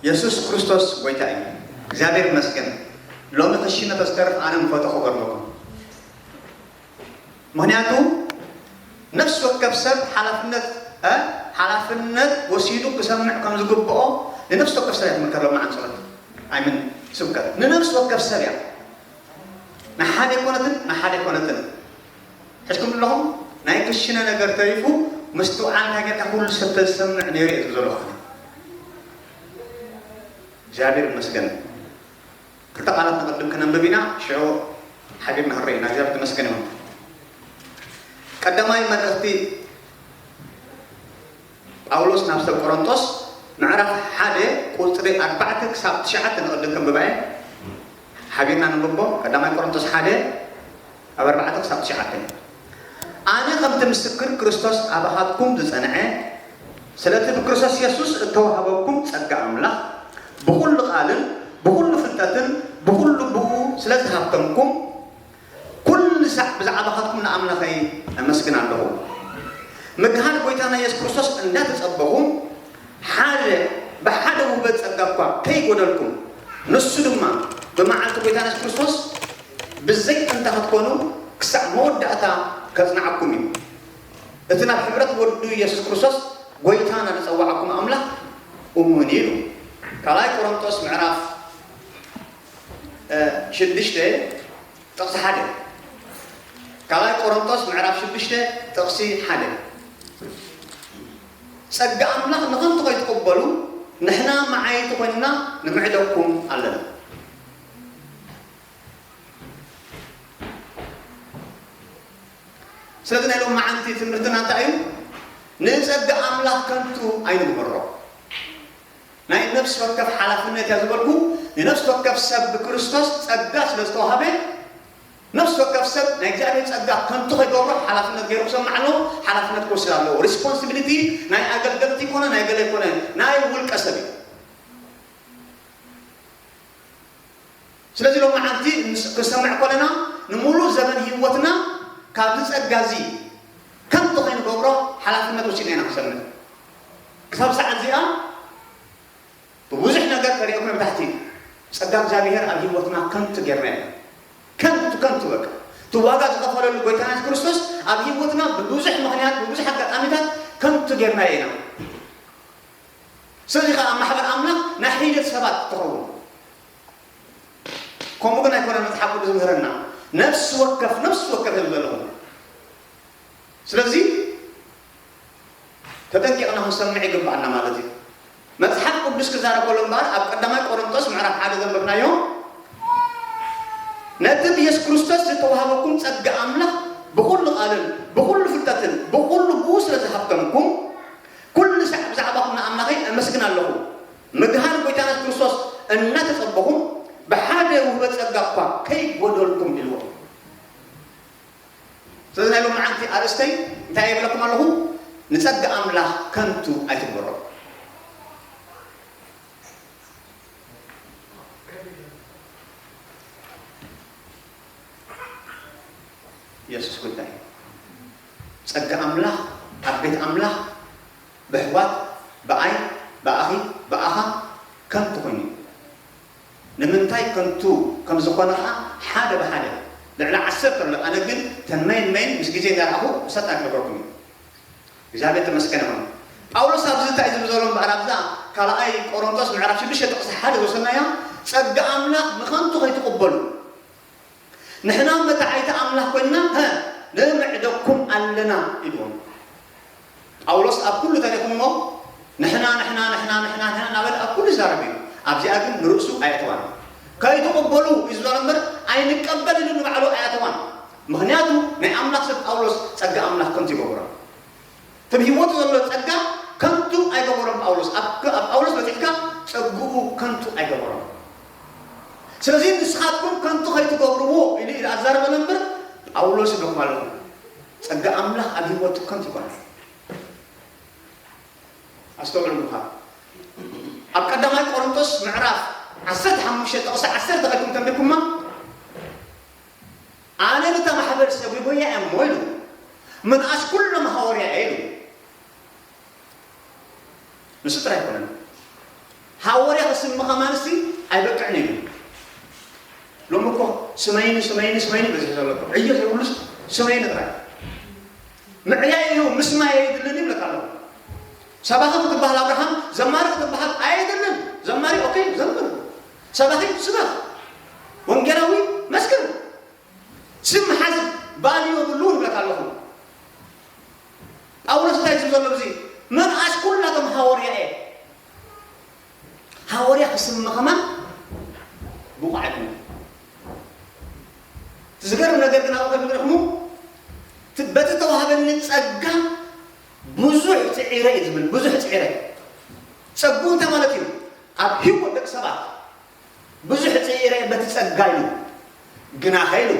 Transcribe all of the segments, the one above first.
የሱስ ክርስቶስ ጎይታ እዩ። እግዚኣብሔር ይመስገን። ሎሚ ክሽነ ተስተርፍ ኣነ ምፈተኹ ገርመኩም። ምኽንያቱ ነፍሲ ወከፍ ሰብ ሓላፍነት፣ እ፣ ሓላፍነት ወሲዱ ክሰምዕ ከም ዝግብኦ ንነፍሲ ወከፍ ሰብ እያ ትምከር። ሎሚ ዓንጸሎት ኣይምን ስብከት ንነፍሲ ወከፍ ሰብ እያ። ንሓደ ኣይኮነትን፣ ንሓደ ኣይኮነትን። ሕዝኩም ኣለኹም? ናይ ክሽነ ነገር ተሪፉ ምስትውዓል እንታይ ጌርካ ኩሉ ሰብ ተዝሰምዕ ነይሩ እየ ዝብሎ ዘለኹ። እግዚኣብሔር ይመስገን። ክልተ ቃላት ንቐድም ክነንብብ ኢና፣ ሽዑ ሓቢርና ክንርኢ ኢና። እግዚኣብሔር ይመስገን ይኹን። ቀዳማይ መልእኽቲ ጳውሎስ ናብ ሰብ ቆሮንቶስ ምዕራፍ ሓደ ቁጽሪ ኣርባዕተ ክሳብ ትሽዓተ ንቐድም ከንብባ እየ። ሓቢርና ነንብቦ። ቀዳማይ ቆሮንቶስ ሓደ ካብ ኣርባዕተ ክሳብ ትሽዓተ። ኣነ ከምቲ ምስክር ክርስቶስ ኣባኻትኩም ዝጸንዐ፣ ስለቲ ብክርስቶስ የሱስ እተዋህበኩም ጸጋ ኣምላኽ፣ ብኹሉ ቃልን ብኹሉ ፍልጠትን ብኹሉ ብኡ ስለ ዝሃብተምኩም፣ ኩሉ ሳዕ ብዛዕባኻትኩም ንኣምላኸይ ኣመስግን ኣለኹ። ምግሃር ጐይታና የሱስ ክርስቶስ እንዳተጸበኹ፣ ሓደ፣ ብሓደ ውህበት ጸጋ እኳ ከይጎደልኩም፣ ንሱ ድማ ብመዓልቲ ጐይታና የሱስ ክርስቶስ ብዘይ እንታ ክትኮኑ ክሳዕ መወዳእታ ከጽንዓኩም እዩ። እቲ ናብ ሕብረት ወዱ የሱስ ክርስቶስ ጐይታና ዝጸዋዓኩም ኣምላኽ እሙን እዩ ኢሉ። ካልኣይ ቆሮንቶስ ምዕራፍ፣ እ፣ ሽዱሽተ ጥቕሲ ሓደ። ካልኣይ ቆሮንቶስ ምዕራፍ ሽዱሽተ ጥቕሲ ሓደ። ጸጋ ኣምላኽ ንኸንቱ ከይትቕበሉ ንሕና መዓይቲ ኮይንና ንምዕደኩም ኣለና። ስለዚ ናይ ሎሚ መዓልቲ ትምህርትና እንታይ እዩ? ንጸጋ ኣምላኽ ከንቱ ኣይንግበሮ። ናይ ነፍሲ ወከፍ ሓላፍነት እያ ዝበልኩ፣ ንነፍሲ ወከፍ ሰብ ብክርስቶስ ጸጋ ስለ ዝተዋህበ፣ ነፍሲ ወከፍ ሰብ ናይ እግዚኣብሔር ጸጋ ከንቱ ከይገብሮ ሓላፍነት ገይሩ ክሰምዕ ኣለዎ፣ ሓላፍነት ክወስድ ኣለዎ። ሪስፖንሲቢሊቲ ናይ ኣገልገልቲ ይኮነ ናይ ገለ ይኮነ ናይ ውልቀ ሰብ እዩ። ስለዚ ሎሚ መዓልቲ ንስ-፣ ክንሰምዕ ከለና፣ ንምሉእ ዘመን ህይወትና ካብዚ ጸጋ እዚ ከንቱ ከይንገብሮ ሓላፍነት ወሲድና ኢና ክንሰምዕ። ክሳብ ሰዓት እዚኣ ብብዙሕ ነገር ከሪኦኩም እዮም ታሕቲ። ጸጋ እግዚኣብሔር ኣብ ህይወትና ከንቱ ጌርና ኢና። ከንቱ፣ ከንቱ በቃ። እቲ ዋጋ ዝኸፈለሉ ጎይታና የሱስ ክርስቶስ ኣብ ህይወትና ብብዙሕ ምኽንያት፣ ብብዙሕ ኣጋጣሚታት ከንቱ ጌርናዮ ኢና። ስለዚ ከኣ ኣብ ማሕበር ኣምላኽ ናይ ሒደት ሰባት ትኸውን። ከምኡ ግን ኣይኮነን መጽሓፍ ቅዱስ ዝምህረና። ነፍሲ ወከፍ፣ ነፍሲ ወከፍ እዮም ዘለኹም። ስለዚ ተጠንቂቕና ክንሰምዕ ይግብኣና ማለት እዩ። መጽሓፍ ቅዱስ ክዛረብ ከሎ እምበኣር ኣብ ቀዳማይ ቆሮንቶስ ምዕራፍ ሓደ ዘንበብናዮ፣ ነቲ ብየሱስ ክርስቶስ ዝተዋህበኩም ጸጋ ኣምላኽ ብኹሉ ቃልን ብኹሉ ፍልጠትን ብኹሉ ብኡ ስለ ዝሃብተምኩም፣ ኩሉ ሳዕ ብዛዕባኹም ንኣምላኸይ ኣመስግን ኣለኹ። ምግሃር ጐይታና የሱስ ክርስቶስ እናተጸበኹም፣ ብሓደ ውህበት ጸጋ እኳ ከይጎደልኩም ኢልዎ። ስለዚ ናይ ሎሚ መዓልቲ ኣርእስተይ እንታይ የብለኩም ኣለኹ? ንጸጋ ኣምላኽ ከንቱ ኣይትግበሮ። የሱስ ጎይታ እዩ። ጸጋ ኣምላኽ ኣብ ቤት ኣምላኽ ብኣሕዋት፣ ብኣይ፣ ብኣኺ፣ ብኣኻ ከንቱ ኮይኑ እዩ። ንምንታይ ከንቱ ከም ዝኾነ ኸዓ ሓደ ብሓደ ልዕሊ ዓሰርተ ኣሎ። ኣነ ግን ተን መይን መይን ምስ ግዜ እንዳረኣኹ ብሰጣ ክነግረኩም እዩ። እግዚኣብሔር ተመስገን ይኹን። ጳውሎስ ኣብዚ እንታይ ዝብል ዘሎ እምበኣር ኣብዛ ካልኣይ ቆሮንቶስ ምዕራፍ ሽዱሽተ ጥቕሲ ሓደ ዝወሰድናያ፣ ጸጋ ኣምላኽ ንኸንቱ ከይትቕበሉ ንሕና መታዓይቲ ኣምላኽ ኮይንና፣ ሀ፣ ንምዕደኩም ኣለና ኢልዎም። ጳውሎስ ኣብ ኩሉ ተሪኹሞ ንሕና፣ ንሕና፣ ንሕና፣ ንሕና፣ ንሕና እናበለ ኣብ ኩሉ ይዛረብ እዩ። ኣብዚኣ ግን ንርእሱ ኣየእተዋን። ከይትቕበሉ እዩ ዝዛረብ እምበር ኣይንቀበልን ኢሉ ንባዕሉ ኣየእተዋን። ምኽንያቱ ናይ ኣምላኽ ሰብ ጳውሎስ ጸጋ ኣምላኽ ከንቱ ይገብሮ። እቲ ብህይወቱ ዘሎ ጸጋ ከንቱ ኣይገበሮን ጳውሎስ። ኣብ፣ ኣብ ጳውሎስ በጺሕካ ጸግኡ ከንቱ ኣይገበሮን። ስለዚ ንስኻትኩም ከንቱ ከይትገብርዎ ኢሉ፣ ኢሉ ኣዛረበ እምበር ጳውሎስ ኢልኩም ኣለኹም። ጸጋ ኣምላኽ ኣብ ህይወቱ ከንቱ ይኮነን። ኣስተውዕሉ ምዃን። ኣብ ቀዳማይ ቆሮንቶስ ምዕራፍ ዓሰርተ ሓሙሽተ ጥቕሲ ዓሰርተ ከይኩም ተንቢብኩማ፣ ኣነ ነታ ማሕበር ሰጒጎያ እየ እሞ ኢሉ፣ ምንኣስ ኩሎም ሃዋርያ እየ ኢሉ። ንሱ ጥራይ ኣይኮነን። ሃወርያ ክስሚ ከማንሲ ኣይበቅዕን እዩ። ሎሚ እኮ ስመይኒ ስመይኒ ስመይኒ በዝሒ ዘሎ እኮ ዕዮ ዘይብሉስ ስመይኒ ጥራይ። ምዕያይ እዩ፣ ምስማይ ኣይድልን ይብለካ ኣለኹ። ሰባኺ ክትበሃል ኣብርሃም፣ ዘማሪ ክትበሃል ኣይድልን። ዘማሪ ኦኬ ዘምር፣ ሰባኺ ስበኽ፣ ወንጌላዊ መስክር። ስም ሓዝ ባልዮ ብሉ ንብለካ ኣለኹ። ጳውሎስ እንታይ ዝብል ዘሎ ብዚ? መርኣስ ኩላቶም ሃወርያ እየ። ሃወርያ ክስሚ ከማን ብቑዕ ኣይኮነን። እቲ ዝገርም ነገር ግን ኣብኡ ከምንረኽሙ፣ እቲ በቲ ተዋህበኒ ጸጋ ብዙሕ ጽዒረ እዩ ዝብል። ብዙሕ ጽዒረ ጸጉ እንታይ ማለት እዩ? ኣብ ህይወት ደቂ ሰባት ብዙሕ ጽዒረ በቲ ጸጋ ኢሉ፣ ግናኸ ኢሉ፣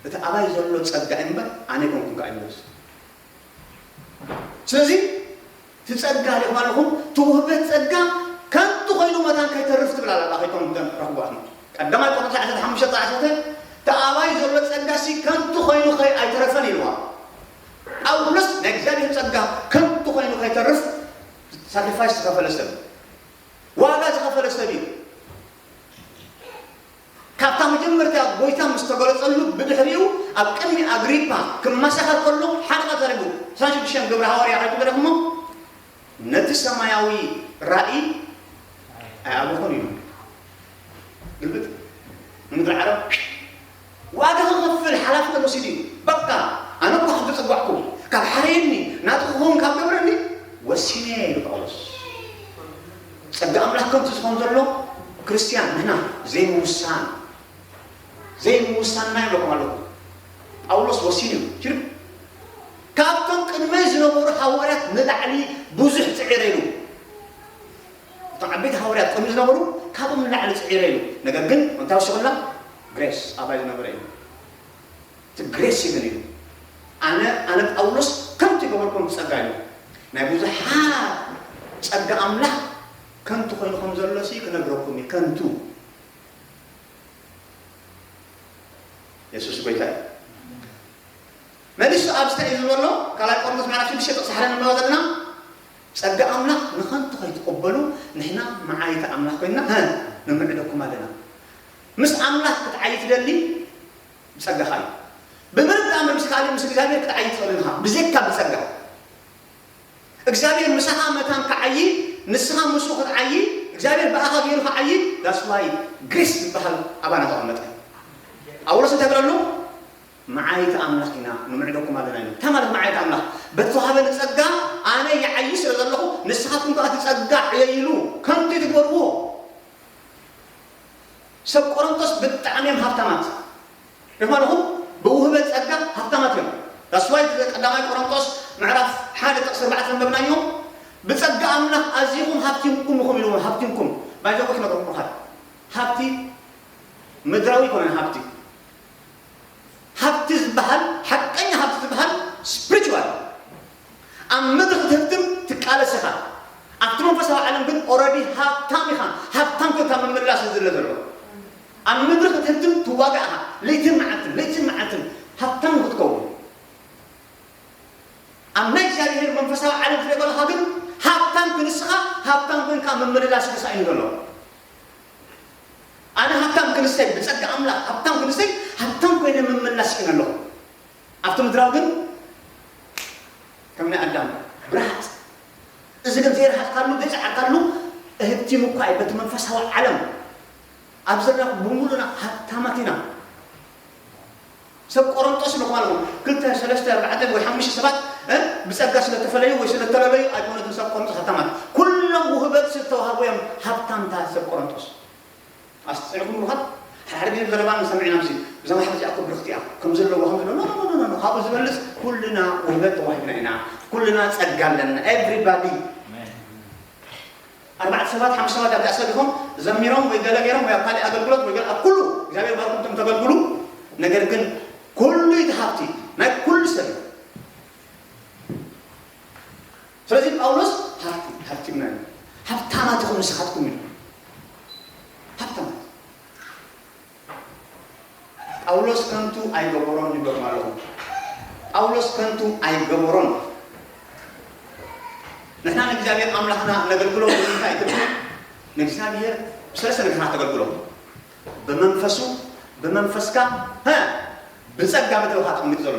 እቲ ኣባይ ዘሎ ጸጋ እምበር ኣነ ኣይኮንኩን ከኣ ኢሉ። ስለዚ እቲ ጸጋ ሪእኹም ኣለኹም፣ እቲ ውህበት ጸጋ ከንቱ ኮይኑ መታን ከይተርፍ ትብል ኣላ። ከይኮኑ ረኽቧት ነው። ቀዳማይ ቆሮንቶስ ዓሰርተ ሓሙሽተ ዓሰርተ፣ እቲ ኣባይ ዘሎ ጸጋሲ ከንቱ ኮይኑ ከይ-፣ ኣይተረፈን ኢልዋ። ጳውሎስ ናይ እግዚኣብሔር ጸጋ ከንቱ ኮይኑ ከይተርፍ ሳክሪፋይስ ዝኸፈለ ሰብ፣ ዋጋ ዝኸፈለ ሰብ እዩ። ካብታ መጀመርታ ጎይታ ምስ ተገለጸሉ ብድሕሪኡ ኣብ ቅድሚ ኣግሪጳ ክመሳኸር ከሎ ሓደ ቃል ተዛሪቡ። ዕስራን ሽዱሽተን ግብሪ ሃዋርያ ከይትገደፍሞ ነቲ ሰማያዊ ራእይ ኣይኣበኹን ኢሉ። ግልብጥ ንምድሪ ዓረብ ዋጋ ክኸፍል ሓላፍነት ወሲዱ እዩ። በቃ ኣነ እኮ ከም ተጸጓዕኩ፣ ካብ ሓረየኒ፣ ናቱ ክኸውን ካብ ገብረኒ ወሲነ እየ ኢሉ ጳውሎስ። ጸጋ ኣምላኽ ከምቲ ዝኾን ዘሎ ክርስትያን ንሕና ዘይምውሳን፣ ዘይምውሳንና ይብለኩም ኣለኹ። ጳውሎስ ወሲኑ እዩ። ሽርብ ካብቶም ቅድመይ ዝነበሩ ሃዋርያት ንላዕሊ ብዙሕ ጽዒረ ኢሉ። እቶም ዓበይቲ ሃዋርያት ቅድሚ ዝነበሩ ካብኦም ንላዕሊ ጽዒረ ኢሉ። ነገር ግን እንታይ ወሲኹላ? ግሬስ ኣባይ ዝነበረ እዩ። እቲ ግሬስ ይብል እዩ። ኣነ፣ ኣነ ጳውሎስ ከምቲ ገበርኩም ብጸጋ እዩ። ናይ ብዙሓት ጸጋ ኣምላኽ ከንቱ ኮይኑ ከም ዘሎ ሲ ክነግረኩም እዩ። ከንቱ። የሱስ ጎይታ እዩ። መሊሱ ኣብዚ እንታይ እዩ ዝበሎ? ካልኣይ ቆሮንቶስ ምዕራፍ ሽዱሽተ ጥቕሲ ሓደ ንንበባ ዘለና፣ ጸጋ ኣምላኽ ንኸንቱ ከይትቕበሉ ንሕና መዓይቲ ኣምላኽ ኮይንና፣ ሀ፣ ንምዕደኩም ኣለና። ምስ ኣምላኽ ክትዓዪ ትደሊ? ብጸጋኻ እዩ። ብምንም ተኣምር ምስ ካልእ ምስ እግዚኣብሔር ክትዓዪ ትኽእል ኢኻ፣ ብዘይካ ብጸጋ። እግዚኣብሔር ምሳኻ መታን ክዓዪ፣ ንስኻ ምስኡ ክትዓዪ፣ እግዚኣብሔር ብኣኻ ገይሩ ክዓዪ፣ that's why ግሬስ ዝበሃል ኣባና ተቐመጠ። ጳውሎስ እንታይ ይብል ኣሎ? መዓይቲ ኣምላኽ ኢና፣ ንምዕደኩም ኣለና ኢሉ። እንታይ ማለት መዓይቲ ኣምላኽ? በቲ ተዋህበኒ ጸጋ ኣነ ይዓዪ ስለ ዘለኹ፣ ንስኻትኩም ከኣ እቲ ጸጋ ዕየይሉ፣ ከምቲ ትገብርዎ። ሰብ ቆሮንቶስ ብጣዕሚ እዮም ሃብታማት። ርኢኹም ኣለኹም? ብውህበት ጸጋ ሃብታማት እዮም። That's why ቀዳማይ ቆሮንቶስ ምዕራፍ ሓደ ጥቕሲ ኣርባዕተ ዘንበብናዮ፣ "ብጸጋ ኣምላኽ ኣዚኹም ሃብቲምኩም ኢኹም" ኢልዎም። ሃብቲምኩም። By the way ክነግረኩም ብርኻት። ሃብቲ ምድራዊ ኣይኮነን ሃብቲ። ሃብቲ ዝበሃል፣ ሓቀኛ ሃብቲ ዝበሃል ስፕሪቹዋል። ኣብ ምድሪ ክትህብትም ትቃለስ ኢኻ። ኣብቲ መንፈሳዊ ዓለም ግን ኦረዲ ሃብታም ኢኻ። ሃብታም ኮንካ ምምላስ እዩ ዝድለ ዘሎ። ኣብ ምድሪ ክትህብትም ትዋጋእ ኢኻ። ለይትን መዓልትን፣ ለይትን መዓልትን ሃብታም ንክትከውን። ኣብ ናይ እግዚኣብሔር መንፈሳዊ ዓለም ክትሪኦ ከለኻ ግን ሃብታም ክንስኻ፣ ሃብታም ኮንካ ምምልላስ ተሳኢኑ ዘሎ። ኣነ ሃብታም ክንሰይ፣ ብጸጋ ኣምላኽ ሃብታም ክንሰይ፣ ሃብታም ኮይነ ምምላስ ስኢነ ኣለኹ። ኣብቲ ምድራዊ ግን ከም ናይ ኣዳም ብርሃጽ። እዚ ግን ዘይረሃጽካሉ፣ ዘይጸዓርካሉ እህብቲም እኳ እዩ። በቲ መንፈሳዊ ዓለም ኣብ ዘለና ብምሉእና ሃብታማት ኢና። ሰብ ቆሮንጦስ ኢልኩም ኣለኹም። ክልተ፣ ሰለስተ፣ ኣርባዕተ ወይ ሓሙሽተ ሰባት፣ እ፣ ብጸጋ ስለ ተፈለዩ ወይ ስለ ተለለዩ ኣይኮነትን ሰብ ቆሮንጦስ ሃብታማት። ኩሎም ውህበት ዝተዋህቡ እዮም ሃብታምታት ሰብ ቆሮንጦስ። ኣስተውዒልኩም ብሩኻት፣ ሓደ ሓደ ግዜ ዘረባ ንሰምዕ ኢና፣ ምስዚ እዛ ማሕበር እዚኣ እኮ ብርኽቲ እያ፣ ከም ዘለዋ ከም ዘለዋ፣ ኖ፣ ኖ፣ ኖ፣ ኖ፣ ኖ፣ ካብኡ ዝበልጽ ኩልና ውህበት ተዋሂብና ኢና፣ ኩልና ጸጋ ኣለና፣ ኤቭሪባዲ። ኣሜን። ኣርባዕተ ሰባት፣ ሓሙሽተ ሰባት ኣብዚኣ ሰሊኾም ዘሚሮም ወይ ገለ ገይሮም ወይ ኣብ ካልእ ኣገልግሎት ወይ ገለ ኣብ ኩሉ እግዚኣብሔር ባርኩም እቶም ተገልግሉ። ነገር ግን ኩሉ እቲ ሃብቲ ናይ ኩሉ ሰብ እዩ። ስለዚ ጳውሎስ ሃብቲ፣ ሃብቲ ምናምን ሃብታማት ኢኹም ንስኻትኩም ኢሉ። ሃብታማት። ጳውሎስ ከንቱ ኣይገበሮን ይብለኩም ኣለኹ። ጳውሎስ ከንቱ ኣይገበሮን። ንሕና ንእግዚኣብሔር ኣምላኽና ነገልግሎ ብምንታይ ትብሉ? ንእግዚኣብሔር ብሰለስተ ነገራት ተገልግሎ። ብመንፈሱ፣ ብመንፈስካ፣ ሀ፣ ብጸጋ ብተውሃ ተቐሚጡ ዘሎ።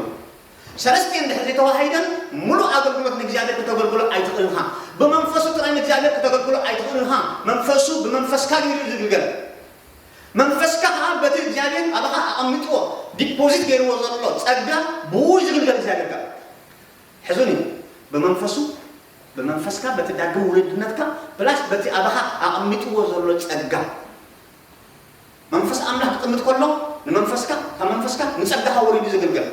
ሰለስቲኤን እንድሕር ዘይተዋሃይደን፣ ሙሉእ ኣገልግሎት ንእግዚኣብሔር ክተገልግሎ ኣይትኽእልን ኢኻ። ብመንፈሱ ጥራይ ንእግዚኣብሔር ክተገልግሎ ኣይትኽእልን ኢኻ። መንፈሱ ብመንፈስካ ገይሩ እዩ ዝግልገል። መንፈስካ ከኣ በቲ እግዚኣብሔር ኣባኻ ኣቐሚጥዎ፣ ዲፖዚት ገይርዎ ዘሎ ጸጋ ብኡ እዩ ዝግልገል እግዚኣብሔር ጋር። ሕዙኒ፣ ብመንፈሱ፣ ብመንፈስካ፣ በቲ ዳግም ውልድነትካ፣ ፕላስ በቲ ኣባኻ ኣቐሚጥዎ ዘሎ ጸጋ። መንፈስ ኣምላኽ ክጥምት ከሎ፣ ንመንፈስካ፣ ካብ መንፈስካ ንጸጋኻ ወሪዱ ዝግልገል።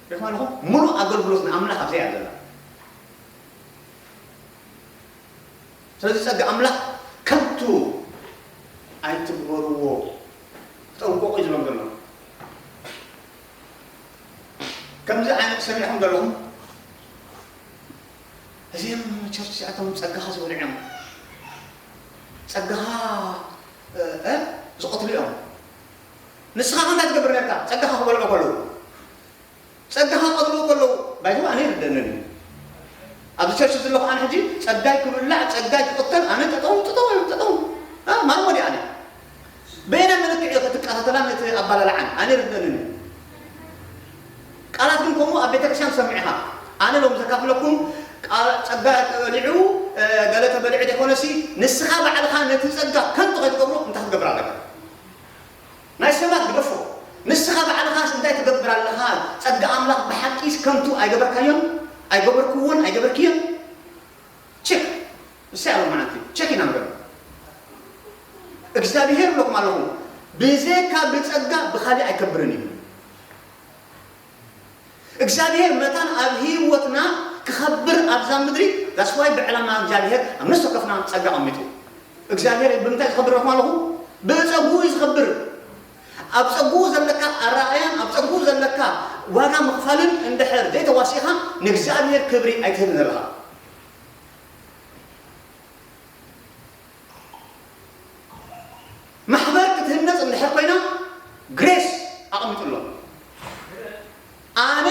ርኢኹም ኣለኹም? ሙሉእ ኣገልግሎት ንኣምላኽ ኣብዚኣ እያ ዘላ። ስለዚ ጸጋ ኣምላኽ ከንቱ ኣይትግበርዎ፣ ተጠንቀቑ እዩ ዝብሎም ዘሎ። ከምዚ ዓይነት ሰሚዕኹም ዘለኹም፣ እዚኦም ቸርች እዚኣቶም ጸጋኻ ዝበልዑ እዮም፣ ጸጋኻ፣ እ፣ እ፣ ዝቐትሉ እዮም። ንስኻ ከ እንታይ ትገብር ነርካ? ጸጋኻ ክበልዑ ከለዉ፣ ጸጋኻ ክቐትልዎ ከለዉ፣ ባይዘው ኣነ ይርደንን እዩ። ኣብዚ ቸርች ዘለኹ ኣነ ሕጂ ጸጋይ ክብላዕ፣ ጸጋይ ክቕተል፣ ኣነ ጠጠው፣ ጠጠው፣ ጠጠው። እ፣ ማርሞ ድየ ኣነ? በየናይ መለክዒ ክትከታተላን እቲ ኣባላልዓን? ኣነ ይርደንን እዩ። ቃላት ግን ከምኡ ኣብ ቤተክርስትያን ትሰምዕ ኢኻ። ኣነ ሎም ዘካፍለኩም፣ ቃ-፣ ጸጋ ተበሊዑ፣ እ፣ ገለ ተበሊዑ ዘይኮነሲ፣ ንስኻ ባዕልኻ ነቲ ጸጋ ከንቱ ከይትገብሮ እንታይ ክትገብር ኣለካ? ናይ ሰባት ግደፎ። ንስኻ ባዕልኻስ እንታይ ትገብር ኣለኻ? ጸጋ ኣምላኽ ብሓቂስ ከንቱ ኣይገበርካዮን? ኣይገበርክዎን? ኣይገበርክዮን? ቸክ። ንሳ ያለው ማለት ቸክ ኢና ንገር። እግዚኣብሔር ብለኩም ኣለኹ፣ ብዘይካ ብጸጋ ብኻሊእ ኣይከብርን እዩ። እግዚኣብሔር መታን ኣብ ህይወትና ክኸብር ኣብዛ ምድሪ፣ that's why ብዕላማ እግዚኣብሔር ኣብ ነፍሲ ወከፍና ጸጋ ኣቐሚጡ። እግዚኣብሔር ብምንታይ ዝኸብር ኣለኹም ኣለኹ? ብጸጉኡ እዩ ዝኸብር። ኣብ ጸጉኡ ዘለካ ኣረኣእያን ኣብ ጸጉኡ ዘለካ ዋጋ ምኽፋልን እንድሕር ዘይተዋሲኻ፣ ንእግዚኣብሔር ክብሪ ኣይትህብን ዘለኻ። ማሕበር ክትህነጽ እንድሕር ኮይና፣ ግሬስ ኣቐሚጡ ኣሎ። ኣነ፣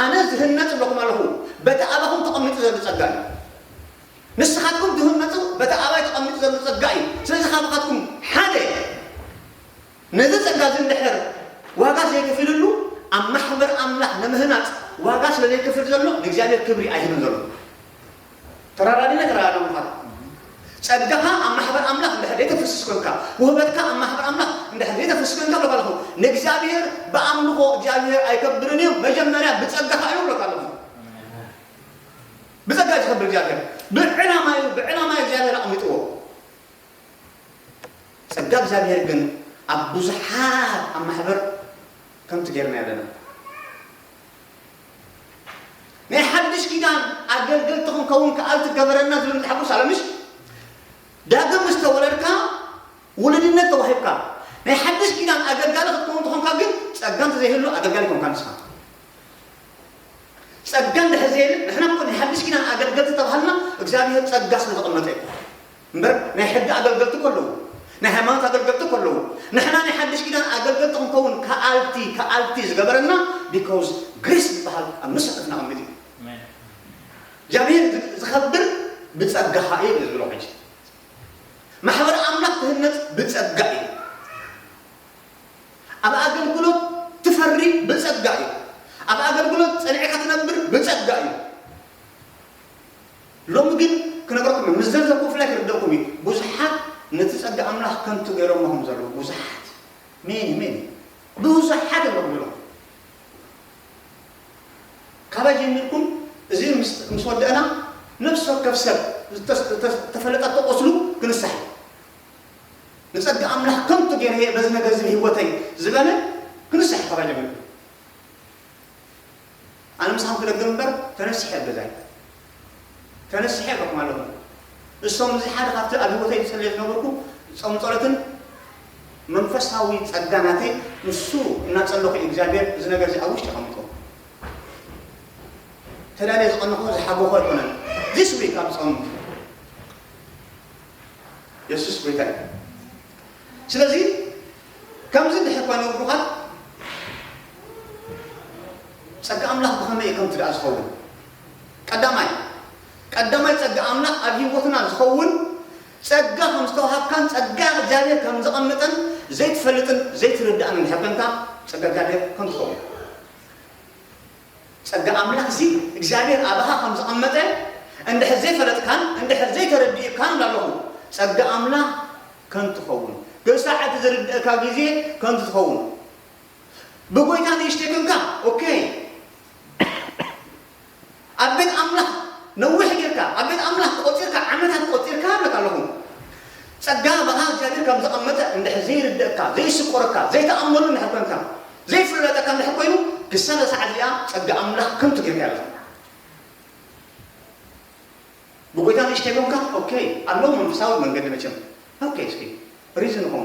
ኣነ ዝህነጽ ኣለኹም ኣለኹ፣ በቲ ኣባኹም ተቐሚጡ ዘሎ ጸጋ እዩ። ንስኻትኩም ትህነጹ በቲ ኣባይ ተቐሚጡ ዘሎ ጸጋ እዩ። ስለዚ ካባኻትኩም ሓደ ነዚ ጸጋ እዚ እንድሕር ዋጋ ዘይከፊልሉ፣ ኣብ ማሕበር ኣምላኽ ንምህናጽ ዋጋ ስለ ዘይከፍል ዘሎ፣ ንእግዚኣብሔር ክብሪ ኣይህብን ዘሎ። ተራዳዲና ተራዳድና ምዃን። ጸጋኻ ኣብ ማሕበር ኣምላኽ እንድሕር ዘይተፍስስ ኮንካ፣ ውህበትካ ኣብ ማሕበር ኣምላኽ እንድሕር ዘይተፍስስ ኮንካ፣ ብለካ ኣለኹ፣ ንእግዚኣብሔር ብኣምልኾ እግዚኣብሔር ኣይከብርን እዩ፣ መጀመርያ ብጸጋኻ እዩ፣ ብለካ ኣለኹ። ብጸጋ እዩ ዝኸብር እግዚኣብሔር። ብዕላማ እዩ፣ ብዕላማ እዩ እግዚኣብሔር ኣቐሚጥዎ። ጸጋ እግዚኣብሔር ግን ኣብ ብዙሓት ኣብ ማሕበር ከምቲ ጌርና ኣለና። ናይ ሓድሽ ኪዳን ኣገልገልቲ ክንከውን ከኣልቲ ገበረና ዝብል መጽሓፍ ቅዱስ ኣሎ፣ ምሽ? ዳግም ምስ ተወለድካ ውሉድነት ተዋሂብካ። ናይ ሓድሽ ኪዳን ኣገልጋሊ ክትከውን ተኾንካ ግን ጸጋ እንተዘይህሉ ኣገልጋሊ ኮንካ ንስኻ። ጸጋ እንድሕር ዘየለ፣ ንሕና እኮ ናይ ሓድሽ ኪዳን ኣገልገልቲ ተባሃልና እግዚኣብሔር ጸጋ ስለ ዘቐመጠ እዩ። እምበር ናይ ሕጊ ኣገልገልቲ እኮ ኣለዉ፣ ናይ ሃይማኖት ኣገልገልቲ እኮ ኣለዉ። ንሕና ናይ ሓድሽ ኪዳን ኣገልገልቲ ክንከውን ከኣልቲ፣ ከኣልቲ ዝገበረና because ግሬስ ዝበሃል ኣብ ነፍሲ ወከፍና ኣቐሚጡ እዩ። ኣሜን። እግዚኣብሔር ዝ-፣ ዝኸብር ብጸጋኻ እዩ ዝብሎ ሕጂ። ማሕበር ኣምላኽ ክህነጽ ብጸጋ እዩ። ኣብ ኣገልግሎት ትፈሪ ብጸጋ እዩ። ኣብ ኣገልግሎት ጸኒዕካ ትነብር ብጸጋ እዩ። ሎሚ ግን ክነግረኩም፣ ምስ ዘርዘርኩ ብፍላይ ክርደእኩም እዩ። ብዙሓት ነቲ ጸጋ ኣምላኽ ከንቱ ገይሮሞ ከም ዘለዉ፣ ብዙሓት፣ ሜኒ፣ ሜኒ፣ ብዙሓት እዮም ዝብሉ። ካባይ ጀሚርኩም፣ እዚ ምስ፣ ምስ ወደእና፣ ነፍሲ ወከፍ ሰብ ዝተስ-፣ ዝተስ-፣ ዝተፈለጠቶ ቁስሉ ክንሳሕ እዩ። ንጸጋ ኣምላኽ ከንቱ ገይረ እየ በዚ ነገር እዚ ህይወተይ ዝበለ ክንሳሕ እዩ ካባይ ጀሚርኩም። ኣነ ምሳኹም ክደግም እምበር፣ ተነሲሐ ኣብ ገዛይ። ተነሲሐ እብለኩም ኣለኹ። እሶም እዚ ሓደ ካብቲ ኣብ ህይወተይ ዝጸልዮ ዝነበርኩ ጾም ጸሎትን መንፈሳዊ ጸጋ ናተይ፣ ንሱ እናጸለኹ እዩ እግዚኣብሔር እዚ ነገር እዚ ኣብ ውሽጢ ኣቐሚጥዎ። ተዳልየ ዝቐነኹ ዝሓጎኹ ኣይኮነን። This week ኣብ ጾም የሱስ ጎይታ እዩ። ስለዚ ከምዚ እንድሕር ኮይኑ ብሩኻት፣ ጸጋ ኣምላኽ ብኸመይ እዩ ከምቲ ደኣ ዝኸውን? ቀዳማይ፣ ቀዳማይ ኣምላኽ ኣብ ህይወትና ዝኸውን ጸጋ ከም ዝተዋሃብካን ጸጋ እግዚኣብሔር ከም ዘቐምጠን ዘይትፈልጥን ዘይትርድኣን እንድሕር ኮንካ፣ ጸጋ እግዚኣብሔር ከም ትኸውን። ጸጋ ኣምላኽ እዚ እግዚኣብሔር ኣባኻ ከም ዘቐመጠ እንድሕር ዘይፈለጥካን እንድሕር ዘይተረዲእካን እንዳለኹ፣ ጸጋ ኣምላኽ ከም ትኸውን፣ ገሳዕ እቲ ዝርድእካ ግዜ ከም ትኸውን። ብጎይታ ንእሽተይ ኮንካ፣ ኦኬ። ኣብ ቤት ኣምላኽ ነዊሕ ጌርካ፣ ኣብ ቤት ኣምላኽ ቆጺርካ፣ ዓመታት ቆጺርካ ኣለካ ኣለኹ። ጸጋ ብኻ እግዚኣብሔር ከም ዘቐመጠ እንድሕር ዘይርድእካ፣ ዘይስቆረካ፣ ዘይተኣመሉ እንድሕር ኮንካ፣ ዘይፍለጠካ እንድሕር ኮይኑ፣ ክሳብ ሳዕ እዚኣ ጸጋ ኣምላኽ ከንቱ ጌርካ ኣለኻ። ብጎይታ ንእሽተይ ኮንካ፣ ኦኬ፣ ኣለዉ መንፈሳዊ መንገዲ መቸም። ኦኬ፣ እስኪ ሪዝን ኾኑ።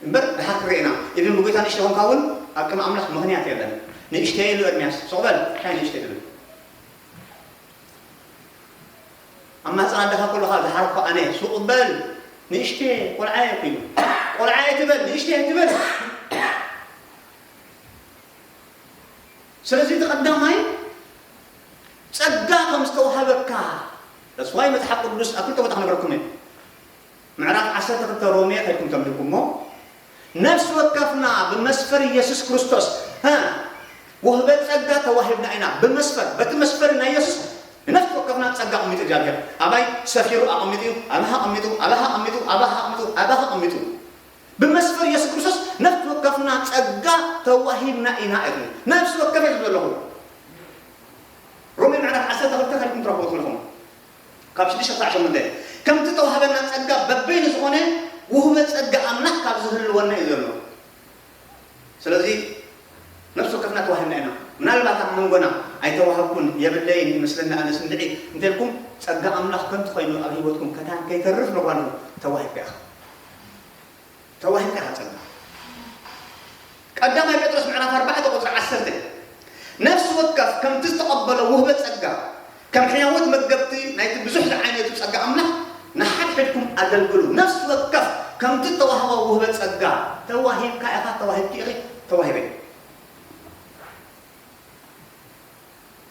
እምበር ድሓር ክርኤና። ኢብን ብጎይታ ንእሽተይ ኮንካ እውን ኣብ ቅድሚ ኣምላኽ ምኽንያት የለን። ንእሽተይ ኢሉ ኤርምያስ፣ ስቕ በል፣ እንታይ ንእሽተይ ትብል? ኣብ ማህፀን ኣደኻ ከለኻ ዝሓረኩ ኣነ፣ ስቕ በል፣ ንእሽተይ ቆልዓ እየ እኮ ኢሉ። ቆልዓ እየ ትበል፣ ንእሽተይ እየ ትበል። ስለዚ እቲ ቀዳማይ ጸጋ ከም ዝተዋሃበካ፣ that's why መጽሓፍ ቅዱስ ኣብ ክልተ ቦታ ክነግረኩም እየ። ምዕራፍ ዓሰርተ ክልተ ሮሜ ከድኩም ተንብብኩሞ፣ ነፍሲ ወከፍና ብመስፈር ኢየሱስ ክርስቶስ፣ ሀ፣ ውህበት ጸጋ ተዋሂብና ኢና። ብመስፈር፣ በቲ መስፈር ናይ ኢየሱስ ንነፍሲ ወከፍና ጸጋ ኣቐሚጡ እግዚኣብሔር። ኣባይ ሰፊሩ ኣቐሚጡ እዩ። ኣባኻ ኣቐሚጡ፣ ኣባኻ ኣቐሚጡ፣ ኣባኻ ኣቐሚጡ፣ ኣባኻ ኣቐሚጡ። ብመስፈር ኢየሱስ ክርስቶስ ነፍሲ ወከፍና ጸጋ ተዋሂብና ኢና እዩ። ነፍሲ ወከፍ እዩ ዘለኹ። ሮሜ ምዕራፍ ዓሰርተ ክልተ ከድኩም ትረኽቡ ትኽእልኹም። ካብ ሽዱሽተ ክሳዕ ሸሞንተ። ከምቲ ተዋህበና ጸጋ በበይኑ ዝኾነ ውህበት ጸጋ ኣምላኽ ካብ ዝህልወና እዩ ዘሎ። ስለዚ ነፍሲ ወከፍና ተዋሂብና ኢና። ምናልባት ኣብ መንጎና ኣይተዋህብኩን፣ የብለይን፣ ይመስለኒ ኣነ ስምዒ እንተልኩም፣ ጸጋ ኣምላኽ ከንቱ ኮይኑ ኣብ ህይወትኩም ከታን ከይተርፍ ነጓንፎ። ተዋሂብካ ኢኻ። ተዋሂብካ ኢኻ ጸጋ። ቀዳማይ ጴጥሮስ ምዕራፍ ኣርባዕተ ቁጽሪ ዓሰርተ፣ ነፍሲ ወከፍ ከምቲ ዝተቐበሎ ውህበት ጸጋ፣ ከም ሕያዎት መገብቲ ናይቲ ብዙሕ ዝዓይነቱ ጸጋ ኣምላኽ፣ ንሓድሕድኩም ኣገልግሉ። ነፍሲ ወከፍ ከምቲ እተዋህቦ ውህበት ጸጋ፣ ተዋሂብካ ኢኻ፣ ተዋሂብኪ ኢኺ፣ ተዋሂበ።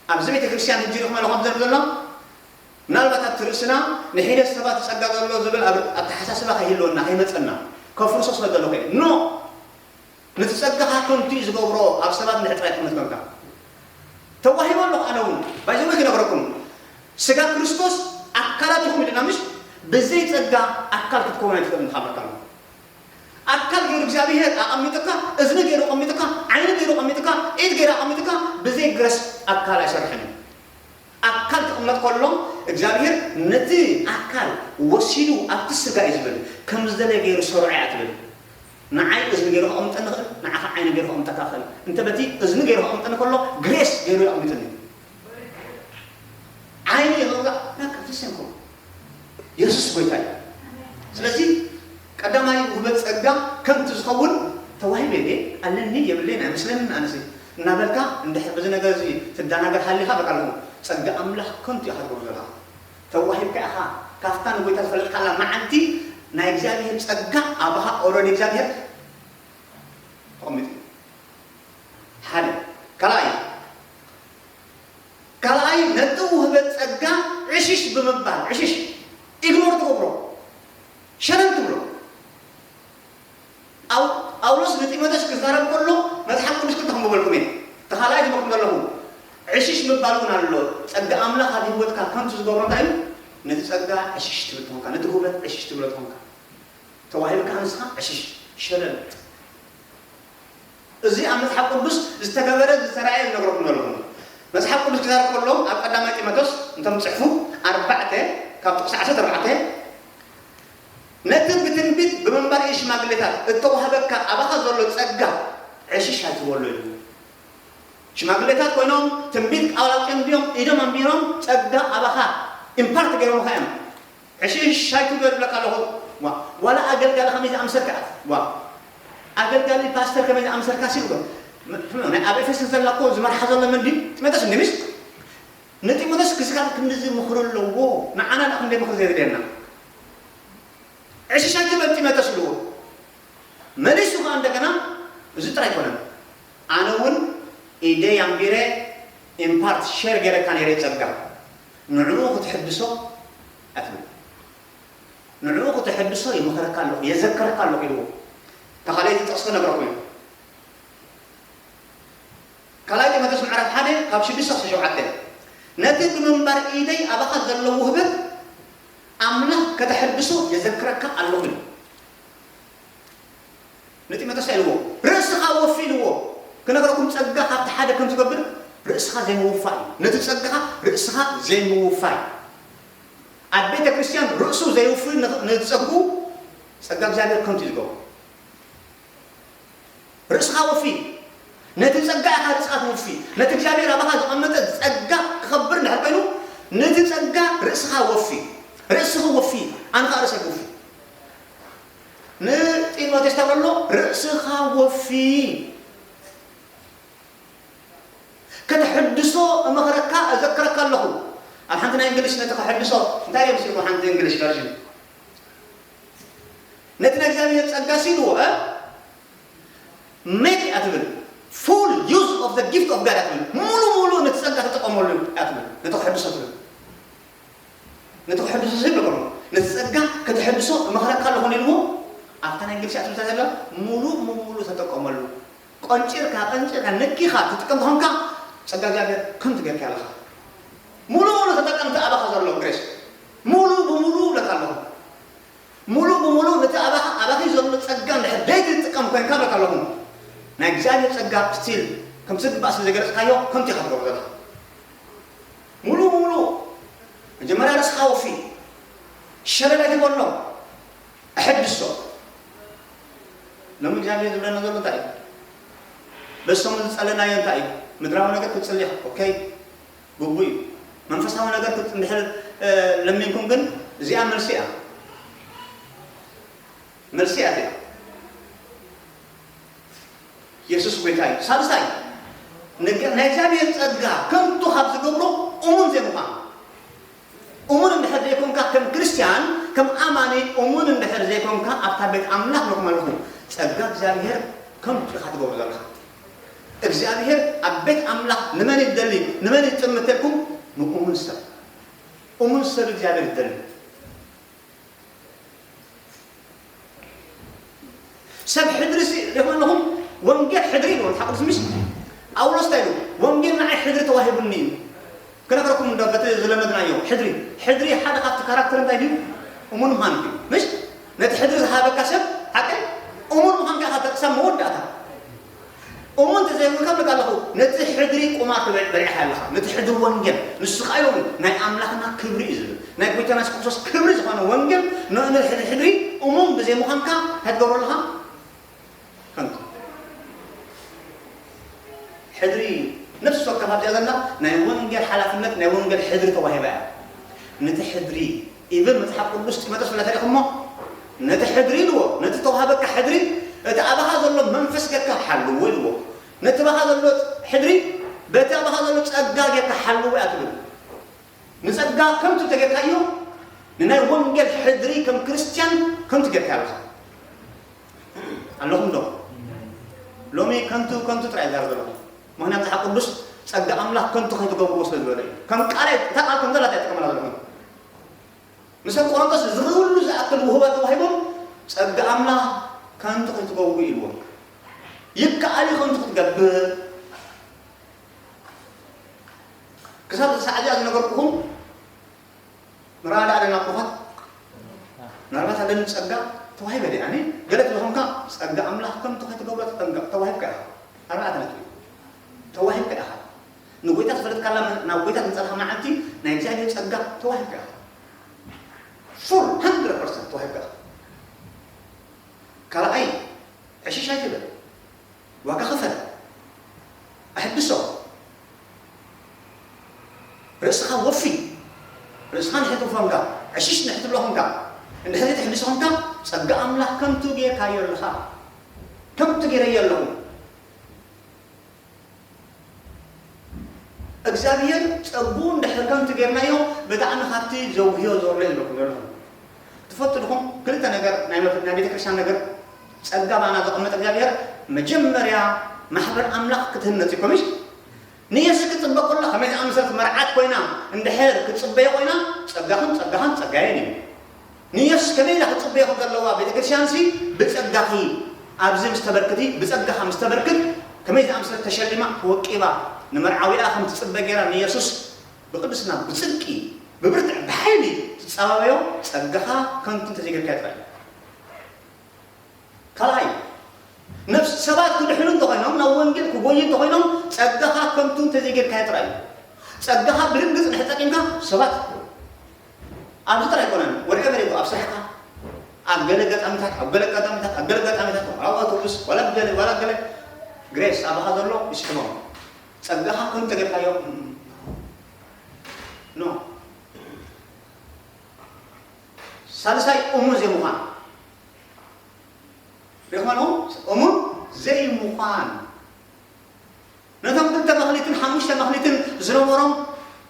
ኣብዚ ቤተ ክርስቲያን ሕጂ ርኽመ ለኹም ዘር ዘሎ፣ ምናልባት ኣብቲ ርእስና ንሒደት ሰባት ጸጋ ዘሎ ዝብል ኣብ ኣተሓሳስባ ከይህልወና፣ ከይመጸና፣ ከፍርሶ ስለ ዘሎ ከ-፣ ኖ! ነቲ ጸጋኻ ከንቱ እዩ ዝገብሮ፣ ኣብ ሰባት እንድሕር ጥራይ ትእምት ኮንካ። ተዋሂቦ ኣለኹ ኣነ እውን። ባይዘወይ ክነግረኩም፣ ስጋ ክርስቶስ ኣካላት ኢኹም ኢልና ምሽ? ብዘይ ጸጋ ኣካል ክትከውን ኣይትኽእልን ኢኻ በቃ። ኣካል ገይሩ እግዚኣብሔር ኣቐሚጥካ፣ እዝኒ ገይሩ ኣቐሚጥካ፣ ዓይኒ ገይሩ ኣቐሚጥካ፣ ኢድ ገይሩ ኣቐሚጥካ፣ ብዘይ ግረስ ኣካል ኣይሰርሕን እዩ። ኣካል ክቕመጥ ከሎ እግዚኣብሔር ነቲ ኣካል ወሲዱ ኣብቲ ስጋ እዩ ዝብል። ከም ዝደለየ ገይሩ ሰርዖ እያ ትብል። ንዓይ እዝኒ ገይሩ ከቐምጠኒ ይኽእል፣ ንዓኻ ዓይኒ ገይሩ ከቐምጠካ ይኽእል። እንተ በቲ እዝኒ ገይሩ ከቐምጠኒ ከሎ ግሬስ ገይሩ የቐምጥኒ። ዓይኒ ይኽእላ ናካ ተሰንኮ የሱስ ጎይታ እዩ። ስለዚ ቀዳማይ ውህበት ጸጋ ከምቲ ዝኸውን ተዋሂበ እየ፣ ኣለኒ የብለይን ኣይመስለንን ኣነሲ እናበልካ እንድሕር በዚ ነገር እዚ ትደናገር ሃሊኻ በቃ ኣለኹ። ጸጋ ኣምላኽ ከንቱ ኢኻ ትገብሮ ዘለኻ። ተዋሂብካ ኢኻ። ካብታ ንጎይታ ዝፈለጥካላ መዓልቲ ናይ እግዚኣብሔር ጸጋ ኣባኻ ኦረዲ እግዚኣብሔር ተቐሚጡ እዩ። ሓደ። ካልኣይ፣ ካልኣይ ነቲ ውህበት ጸጋ ዕሽሽ ብምባል፣ ዕሽሽ፣ ኢግኖር ትገብሮ፣ ሸለል ትብሎ። ጳው-፣ ጳውሎስ ንጢሞቴዎስ ክዛረብ ከሎ መጽሓፍ ቅዱስ ክልተ ከንብበልኩም እየ። እቲ ካልኣይ ዝበልኩም ዘለኹ ዕሽሽ ምባል እውን ኣሎ። ጸጋ ኣምላኽ ኣብ ህይወትካ ከንቱ ዝገብሮ እንታይ እዩ? ነቲ ጸጋ ዕሽሽ ትብል ትኾንካ፣ ነቲ ውህበት ዕሽሽ ትብሎ ትኾንካ። ተዋሂብካ ንስኻ ዕሽሽ፣ ሸለል። እዚ ኣብ መጽሓፍ ቅዱስ ዝተገበረ ዝተራእየ ዝነግረኩም ዘለኹ። መጽሓፍ ቅዱስ ክዛረብ ከሎ ኣብ ቀዳማይ ጢሞቴዎስ እንቶም ጽሕፉ ኣርባዕተ ካብ ጥቕሲ ዓሰርተ ኣርባዕተ፣ ነቲ ብትንቢት ብምንባር ሽማግሌታት እተዋህበካ ኣባኻ ዘሎ ጸጋ ዕሽሽ ኣይትበሎ ኢሉ። ሽማግሌታት ኮይኖም ትንቢት ቃል ኣውጺኦም ድዮም? ኢዶም ኣንቢሮም ጸጋ ኣባኻ ኢምፓርት ገይሮምካ እዮም። ዕሽሽ ኣይትበል እብለካ ኣለኹ። ዋ፣ ዋላ ኣገልጋሊ ከመይ ዝኣምሰልካ፣ ዋ፣ ኣገልጋሊ ፓስተር ከመይ ዝኣምሰልካ ሲሉ፣ ም-፣ ናይ ኣብ ኤፌሶን ዘላ እኮ ዝመርሓ ዘሎ መን ድዩ? ጢሞቴዎስ እንዲ፣ ምስ ንጢሞቴዎስ ክስካብ ክንድዚ ምኽሪ ኣለዎ። ንዓና ደኣ ክንደይ ምኽሪ ዘየድልየና? ዕሽሽ ኣይትበል ጢሞቴዎስ ኢልዎ። መሊሱ ከኣ እንደገና፣ እዚ ጥራይ ኣይኮነን። ኣነ እውን ኢደይ ኣንቢረ ኢምፓርት ሼር ገይረካ ነይረ ጸጋ። ንዕኡ ክትሕድሶ ኣትብል። ንዕኡ ክተሐድሶ ይምኽረካ ኣለኹ፣ የዘክረካ ኣለኹ ኢልዎ። እታ ካልኣይቲ ጥቕሲ ክነግረኩም እዩ። ካልኣይ ጢሞቴዎስ ምዕራፍ ሓደ ካብ ሽዱሽተ ክሳብ ሸውዓተ፣ ነቲ ብምንባር ኢደይ ኣባኻ ዘሎ ውህበት ኣምላኽ ከተሐድሶ የዘክረካ ኣለኹ ኢሉ። ንጢሞቴዎስ ኢልዎ፣ ርእስኻ ወፊ ኢልዎ። ክነግረኩም፣ ጸጋ ካብቲ ሓደ ከም ዝገብር ርእስኻ ዘይምውፋይ እዩ። ነቲ ጸጋኻ ርእስኻ ዘይምውፋይ። ኣብ ቤተ ክርስቲያን ርእሱ ዘይውፍይ ን-፣ ንጸጉ ጸጋ እግዚኣብሔር ከምቲ ዝገብሮ። ርእስኻ ወፊ። ነቲ ጸጋ ኢኻ ርእስኻ ትውፊ። ነቲ እግዚኣብሔር ኣባኻ ዘቐመጠ ጸጋ ክኸብር እንድሕር ኮይኑ፣ ነቲ ጸጋ ርእስኻ ወፊ። ርእስኺ ወፊ። ኣነ ኸኣ ርእሰይ ክውፊ። ንጢሞቴዎስ ተብሎ፣ ርእስኻ ወፊ። ከተሐድሶ እመኽረካ፣ እዘክረካ ኣለኹ። ኣብ ሓንቲ ናይ እንግሊሽ ነቲ ከሐድሶ፣ እንታይ እዮም ሲልዎ ሓንቲ እንግሊሽ ቨርዥን? ነቲ ናይ እግዚኣብሔር ጸጋ ሲልዎ፣ እ? ሜክ እያ ትብል። Full use of the gift of God እያ ትብል። ሙሉ ሙሉ ነቲ ጸጋ ተጠቐመሉ እያ ትብል። ነቲ ከሐድሶ ትብል። ነቲ ከሐድሶ ዝብል ይገብሮ። ነቲ ጸጋ ከተሐድሶ እመኽረካ ኣለኹ ኢልዎ። ኣብታ ናይ እንግሊሽ ኣትብልታ ዘላ ሙሉ ሙሉ ተጠቀመሉ። ቆንጪርካ፣ ቀንጪርካ፣ ነኪኻ ትጥቀም ተኾንካ፣ ጸጋ እግዚኣብሔር ከምቲ ጌርካ ኣለኻ። ሙሉ ሙሉ ተጠቀምቲ ኣባኻ ዘሎ ግሬስ። ሙሉ ብሙሉ እብለካ ኣለኹ። ሙሉ ብሙሉ ነቲ ኣባኻ፣ ኣባኺ ዘሎ ጸጋ እንድሕር ዘይትጥቀም ኮይንካ እብለካ ኣለኹ። ናይ እግዚኣብሔር ጸጋ ስቲል ከምቲ ዝግባእ ስለ ዘይገለጽካዮ፣ ከምቲ ኢኻ ትገብሮ ዘለኻ። ሙሉ ብሙሉ መጀመርያ ርእስኻ ወፊ። ሸለል ኣይትበሎ። ኣሐድሶ። ሎሚ እግዚኣብሔር ዝብለና ዘሎ እንታይ እዩ? በሶም ዝጸለናዮ እንታይ እዩ? ምድራዊ ነገር ክትጽሊ ኢኻ። ኦኬ። ግቡእ እዩ። መንፈሳዊ ነገር ክት-፣ እንድሕር፣ እ፣ ለሚንኩም ግን እዚኣ መልሲ እያ። መልሲ እያ እዚኣ። የሱስ ጎይታ እዩ። ሳልሳይ፣ ንግ-፣ ናይ እግዚኣብሔር ጸጋ ከንቱ ካብ ዝገብሮ እሙን ዘይምዃን። እሙን እንድሕር ዘይኮንካ፣ ከም ክርስትያን፣ ከም ኣማኒ እሙን እንድሕር ዘይኮንካ፣ ኣብታ ቤት ኣምላኽ ንኹም ኣለኹም፣ ጸጋ እግዚኣብሔር ከንቱ ኢኻ ትገብሮ ዘለኻ። እግዚኣብሔር ኣብ ቤት ኣምላኽ ንመን እዩ ዝደሊ? ንመን እዩ ዝጥምት ተልኩም? ንእሙን ሰብ። እሙን ሰብ እግዚኣብሔር ይደሊ። ሰብ ሕድሪ ሲ-፣ ሪእኹም ኣለኹም? ወንጌል ሕድሪ ይብሎ መጽሓፍ ቅዱስ፣ ምሽ? ጳውሎስ እንታይ ኢሉ? "ወንጌል ንዓይ ሕድሪ ተዋሂቡኒ እዩ።" ክነግረኩም እንዶ በቲ ዝለመድናዮ ሕድሪ። ሕድሪ ሓደ ካብቲ ካራክተር እንታይ ድዩ? እሙን ምዃን እዩ። ምሽ? ነቲ ሕድሪ ዝሃበካ ሰብ ሓቂ እሙን ምዃንካ ኢኻ ክሳብ መወዳእታ። እሙን እንተዘይኮንካ፣ በቃ ኣለኹ፣ ነቲ ሕድሪ ቁማር ትበ-፣ በሊዕካ ኣለኻ። ነቲ ሕድሪ ወንጌል፣ ንሱ ኸኣ ኢሎም ናይ ኣምላኽና ክብሪ እዩ ዝብል። ናይ ጎይታና የሱስ ክርስቶስ ክብሪ ዝኾነ ወንጌል፣ ን-፣ ነቲ ሕድሪ እሙን ብዘይምዃንካ እንታይ ትገብሮ ኣለኻ? ከንቱ። ሕድሪ፣ ነፍሲ ወከፍ ኣብዚኣ ዘላ ናይ ወንጌል ሓላፍነት፣ ናይ ወንጌል ሕድሪ ተዋሂባ እያ። ነቲ ሕድሪ ኢቭን መጽሓፍ ቅዱስ ጢሞቴዎስ ፍለ ተሪኹሞ፣ ነቲ ሕድሪ ኢልዎ፣ ነቲ ተዋህበካ ሕድሪ፣ እቲ ኣባኻ ዘሎ መንፈስ ጌርካ ሓልዎ ኢልዎ። ነቲ ኣባኻ ዘሎ ሕድሪ፣ በቲ ኣባኻ ዘሎ ጸጋ ጌርካ ሓልዎ እያ ትብል። ንጸጋ ከምቲ ተጌርካዮ፣ ንናይ ወንጌል ሕድሪ ከም ክርስትያን ከምቲ ጌርካ ኣለኻ። ኣለኹም ዶ? ሎሚ ከንቱ፣ ከንቱ ጥራይ ይዛረብ ዘለኹ። ምኽንያቱ መጽሓፍ ቅዱስ ጸጋ ኣምላኽ ከንቱ ከይትገብርዎ ስለ ዝበለ እዩ። ከም ቃል፣ እታ ቃል ከም ዘላ እያ ትጥቀመላ ዘለኹ። ንሰብ ቆሮንቶስ እዚ ኩሉ ዝኣክል ውህባት ተዋሂቦም፣ ጸጋ ኣምላኽ ከንቱ ከይትገብሩ ኢልዎም። ይከኣል እዩ ከንቱ ክትገብር። ክሳብ ሳዕ እዚኣ ዝነገርኩኹም ምራዳ ኣለና እኮ። ምናልባት ኣለኒ ጸጋ ተዋሂበ ድየ ኣነ? ገለ ትለኹምካ ጸጋ ኣምላኽ ከምቲ ከይትገብሮ ተጠንቀቕ፣ ተዋሂብካ ኢኻ። ኣርባዕተ ነጥቢ። ተዋሂብካ ኢኻ። ንጎይታ ዝፈለጥካላ፣ ናብ ጎይታ ዝመጻእካ መዓልቲ ናይ እግዚኣብሔር ጸጋ ተዋሂብካ ኢኻ። ፉል፣ ሃንድረድ ፐርሰንት ተዋሂብካ ኢኻ። ካልኣይ፣ ዕሽሽ ኣይትበል። ዋጋ ክፈል። ኣሕድሶ። ርእስኻ ወፊ። ርእስኻ እንድሕር ትወፍዮ ኮንካ፣ ዕሽሽ እንድሕር ትብሎ ኮንካ፣ እንድሕር ዘይተሕድሶ ኮንካ፣ ጸጋ ኣምላኽ ከምቱ ጌርካዮ ኣለኻ። ከምቱ ጌረዮ ኣለኹ። እግዚኣብሔር ጸጉ እንድሕር ከምቲ ጌርናዮ፣ ብጣዕሚ ካብቲ ዘውህዮ ዘሎ እዩ ዝብለኩም ዘለኹ። ትፈልጡ ዲኹም? ክልተ ነገር ናይ መፍ-፣ ናይ ቤተ ክርስቲያን ነገር፣ ጸጋ ባና ዘቐመጠ እግዚኣብሔር፣ መጀመርያ ማሕበር ኣምላኽ ክትህነጽ እዩ፣ ኮሚሽ ንየሱስ ክጽበ ከሎ ከመይ ዝኣመሰለት መርዓት ኮይና እንድሕር ክትጽበዮ ኮይና፣ ጸጋኽን ጸጋኻን ጸጋየን እዩ። ንኢየሱስ ከመይ ኢላ ክትጽበዮ ከም ዘለዋ ቤተ ክርስቲያንሲ፣ ብጸጋኺ፣ ኣብዚ ምስ ተበርክቲ፣ ብጸጋኻ ምስ ተበርክት፣ ከመይ ዝኣመሰለት ተሸሊማ፣ ተወቂባ፣ ንመርዓዊኣ ከም ትጽበ ገይራ ንኢየሱስ ብቅድስና፣ ብጽድቂ፣ ብብርትዕ፣ ብሓይሊ ትጸባበዮ። ጸጋኻ ከንቱ እንተዘይጌርካዮ ጥራይ። ካልኣይ፣ ነፍስ ሰባት ክድሕኑ እንተኾይኖም፣ ናብ ወንጌል ክጎዩ እንተኾይኖም፣ ጸጋኻ ከንቱ እንተዘይጌርካዮ ጥራይ እዩ። ጸጋኻ ብርግጽ እንድሕር ተጠቂምካ፣ ሰባት ኣብዚ ጥራይ ኣይኮነን፣ ወርቀ መሬት ኣብ ስራሕካ፣ ኣብ ገለ ኣጋጣሚታት፣ ኣብ ገለ ኣጋጣሚታት፣ ኣብ ገለ ኣጋጣሚታት፣ ዋላ ኣብ ኣውቶቡስ፣ ዋላ ኣብ ገለ፣ ዋላ ኣብ ገለ፣ ግሬስ ኣባኻ ዘሎ ይስሕቦም። ጸጋኻ ከንቱ ተጌርካዮ፣ ኖ። ሳልሳይ፣ እሙን ዘይምዃን። ሪኢኹም ኣለኹም? እሙን ዘይምዃን። ነቶም ክልተ መኽሊትን ሓሙሽተ መኽሊትን ዝነበሮም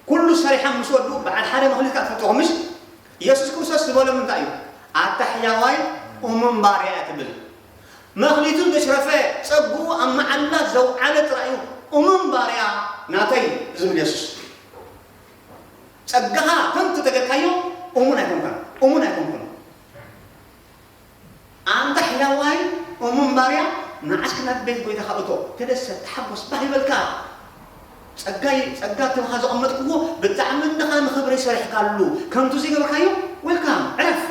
ኩሉ ሰሪሖም ምስ ወዱ፣ በዓል ሓደ መኽሊት ከኣ ትፈልጥዎ ምሽ? ኢየሱስ ክርስቶስ ዝበሎም እንታይ እዩ? ኣታ ሕያዋይ እሙን ባርያ እያ ትብል። መኽሊቱ ዘሽረፈ፣ ጸግኡ ኣብ መዓላ ዘውዓለ ጥራይ እዩ እሙን ባርያ ናተይ ዝብል ኢየሱስ። ጸጋኻ ከንቱ ተገርካዮ፣ እሙን ኣይኮንካን፣ እሙን ኣይኮንኩን። ኣንታ ሕያዋይ እሙን ባርያ፣ ንዓስኪ ናብ ቤት ጎይታኻ እቶ፣ ተደሰት፣ ተሓጎስ፣ ባህ ይበልካ። ጸጋይ፣ ጸጋ ተባኻ ዘቐመጥክዎ ብጣዕሚ እንድኻ ንኽብረይ ሰሪሕካሉ። ከንቱ ዘይገበርካዮ፣ ዌልካም፣ ዕረፍ።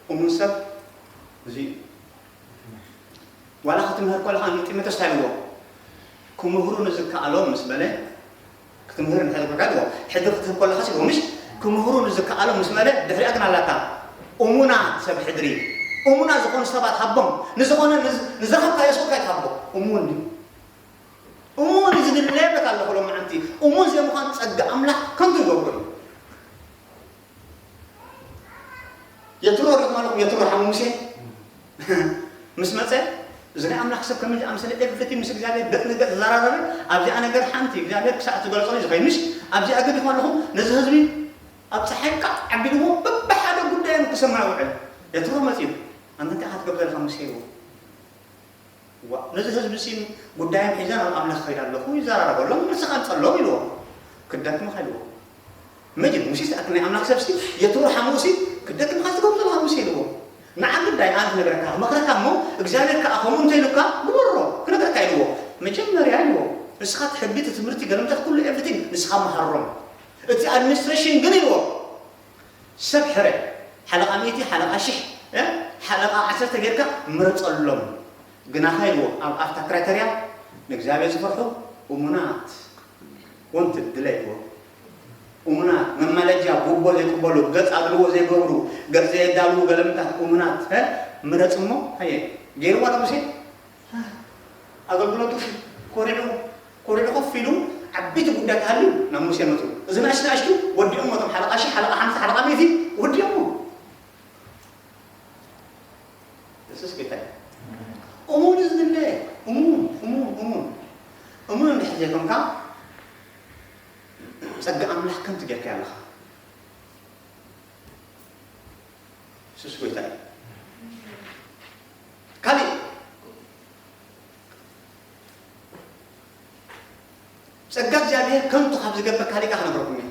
እሙን ሰብ እዚ እዩ። ዋላ ክትምህር ከለኻ ንጢሞቴዎስ እንታይ ኢልዎ? ክምህሩ ንዝከኣሎም ምስ በለ፣ ክትምህር እንታይ ኢልዎ? ሕድሪ ክትህብ ከለኻ ሲልዎ፣ ምሽ? ክምህሩ ንዝከኣሎም ምስ በለ፣ ድሕሪኣ ግን ኣላታ። እሙናት ሰብ ሕድሪ፣ እሙናት ዝኾኑ ሰባት ሃቦም፣ ንዝኾነ፣ ንዝ-፣ ንዝረኸብካዮ ሰው እንታይ ትሃቦ? እሙን ድዩ? እሙን እዩ ዝድለ በታ ኣለኹ ሎማዓንቲ። እሙን ዘይምዃን ጸጋ ኣምላኽ ከንቱ ይገብሮ እዩ። የትሮ ርኢኹም ኣለኹም፣ የትሮ ሓሙ ሙሴ ምስ መጸ፣ እዚ ናይ ኣምላኽ ሰብ ከመይ ዝኣመሰለ ኤቭሪቲንግ ምስ እግዚኣብሔር ገጽ ንገጽ ዝዘራረበ፣ ኣብዚኣ ነገር ሓንቲ እግዚኣብሔር ክሳዕ እትገልጸሉ ዝኸይድ፣ ምሽ ኣብዚኣ ገዲፉ ኣለኹም፣ ነዚ ህዝቢ ኣብ ጸሓይ ቃዕ ኣቢልዎ በብሓደ ጉዳዮም ክሰምዕ ውዕል። የትሮ መጺኡ፣ ኣንተ እንታይ ኢኻ ትገብር ዘለኻ ሙሴ ኢልዎ። ዋ፣ ነዚ ህዝቢ ሲ ጉዳዮም ሒዘ ናብ ኣምላኽ ከይድ ኣለኹ፣ ይዘራረበሎም፣ ንስኻ ኣምጸሎም ኢልዎ። ክደክምኻ ኢልዎ። መጅን ሙሴ ዝኣክል ናይ ኣምላኽ ሰብሲ የትሮ ሓሙሲ ክደክምኻ ትገብር ዘለኻ ሙሴ ኢልዎ። ንዓ ግዳይ ኣነ ክነግረካ፣ ክመኽረካ እሞ እግዚኣብሔር ከኣ ከምኡ እንተ ኢሉካ ግበሮ፣ ክነግረካ ኢልዎ። መጀመርያ ኢልዎ፣ ንስኻ እቲ ሕጊ፣ እቲ ትምህርቲ፣ ገለምታት ኩሉ ኤቭሪቲንግ ንስኻ መሃሮም። እቲ ኣድሚኒስትሬሽን ግን ኢልዎ፣ ሰብ ሕረ፣ ሓለቓ ሚእቲ፣ ሓለቓ ሽሕ፣ እ፣ ሓለቓ ዓሰርተ ጌርካ ምረጸሎም። ግናኸ ኢልዎ፣ ኣብ፣ ኣብታ ክራይተርያ ንእግዚኣብሔር ዝፈርሑ እሙናት፣ ወንትድ ድለ ኢልዎ። እሙናት፣ መማለጃ፣ ጉቦ ዘይቅበሉ፣ ገጽ ኣድልዎ ዘይገብሩ፣ ገጽ ዘየዳልዉ ገለምታት እሙናት፣ እ፣ ምረጽ እሞ፣ ሃየ፣ ገይርዋ ዶ ሙሴ? ኣገልግሎቱ ኮሪዑ፣ ኮሪዑ ኮፍ ኢሉ ዓበይቲ ጉዳይ ተሃልዩ ናብ ሙሴ መጹ። እዚ ንኣሽቱ ንኣሽቱ ወዲኦሞ፣ እቶም ሓለቓ ሺሕ፣ ሓለቓ ሓምሳ፣ ሓለቓ ሚእቲ ወዲኦሞ። የሱስ ጌታ እዩ። እሙን እዩ ዝድለ። እሙን፣ እሙን፣ እሙን። እሙን እንድሕር ዘይኮንካ፣ ጸጋ ኣምላኽ ከንቱ ጌርካዮ ኣለኻ። የሱስ ጌታ እዩ። ካሊእ፣ ጸጋ እግዚኣብሔር ከንቱ ካብ ዝገብር ካሊእ ከኣ ክነግረኩም እየ።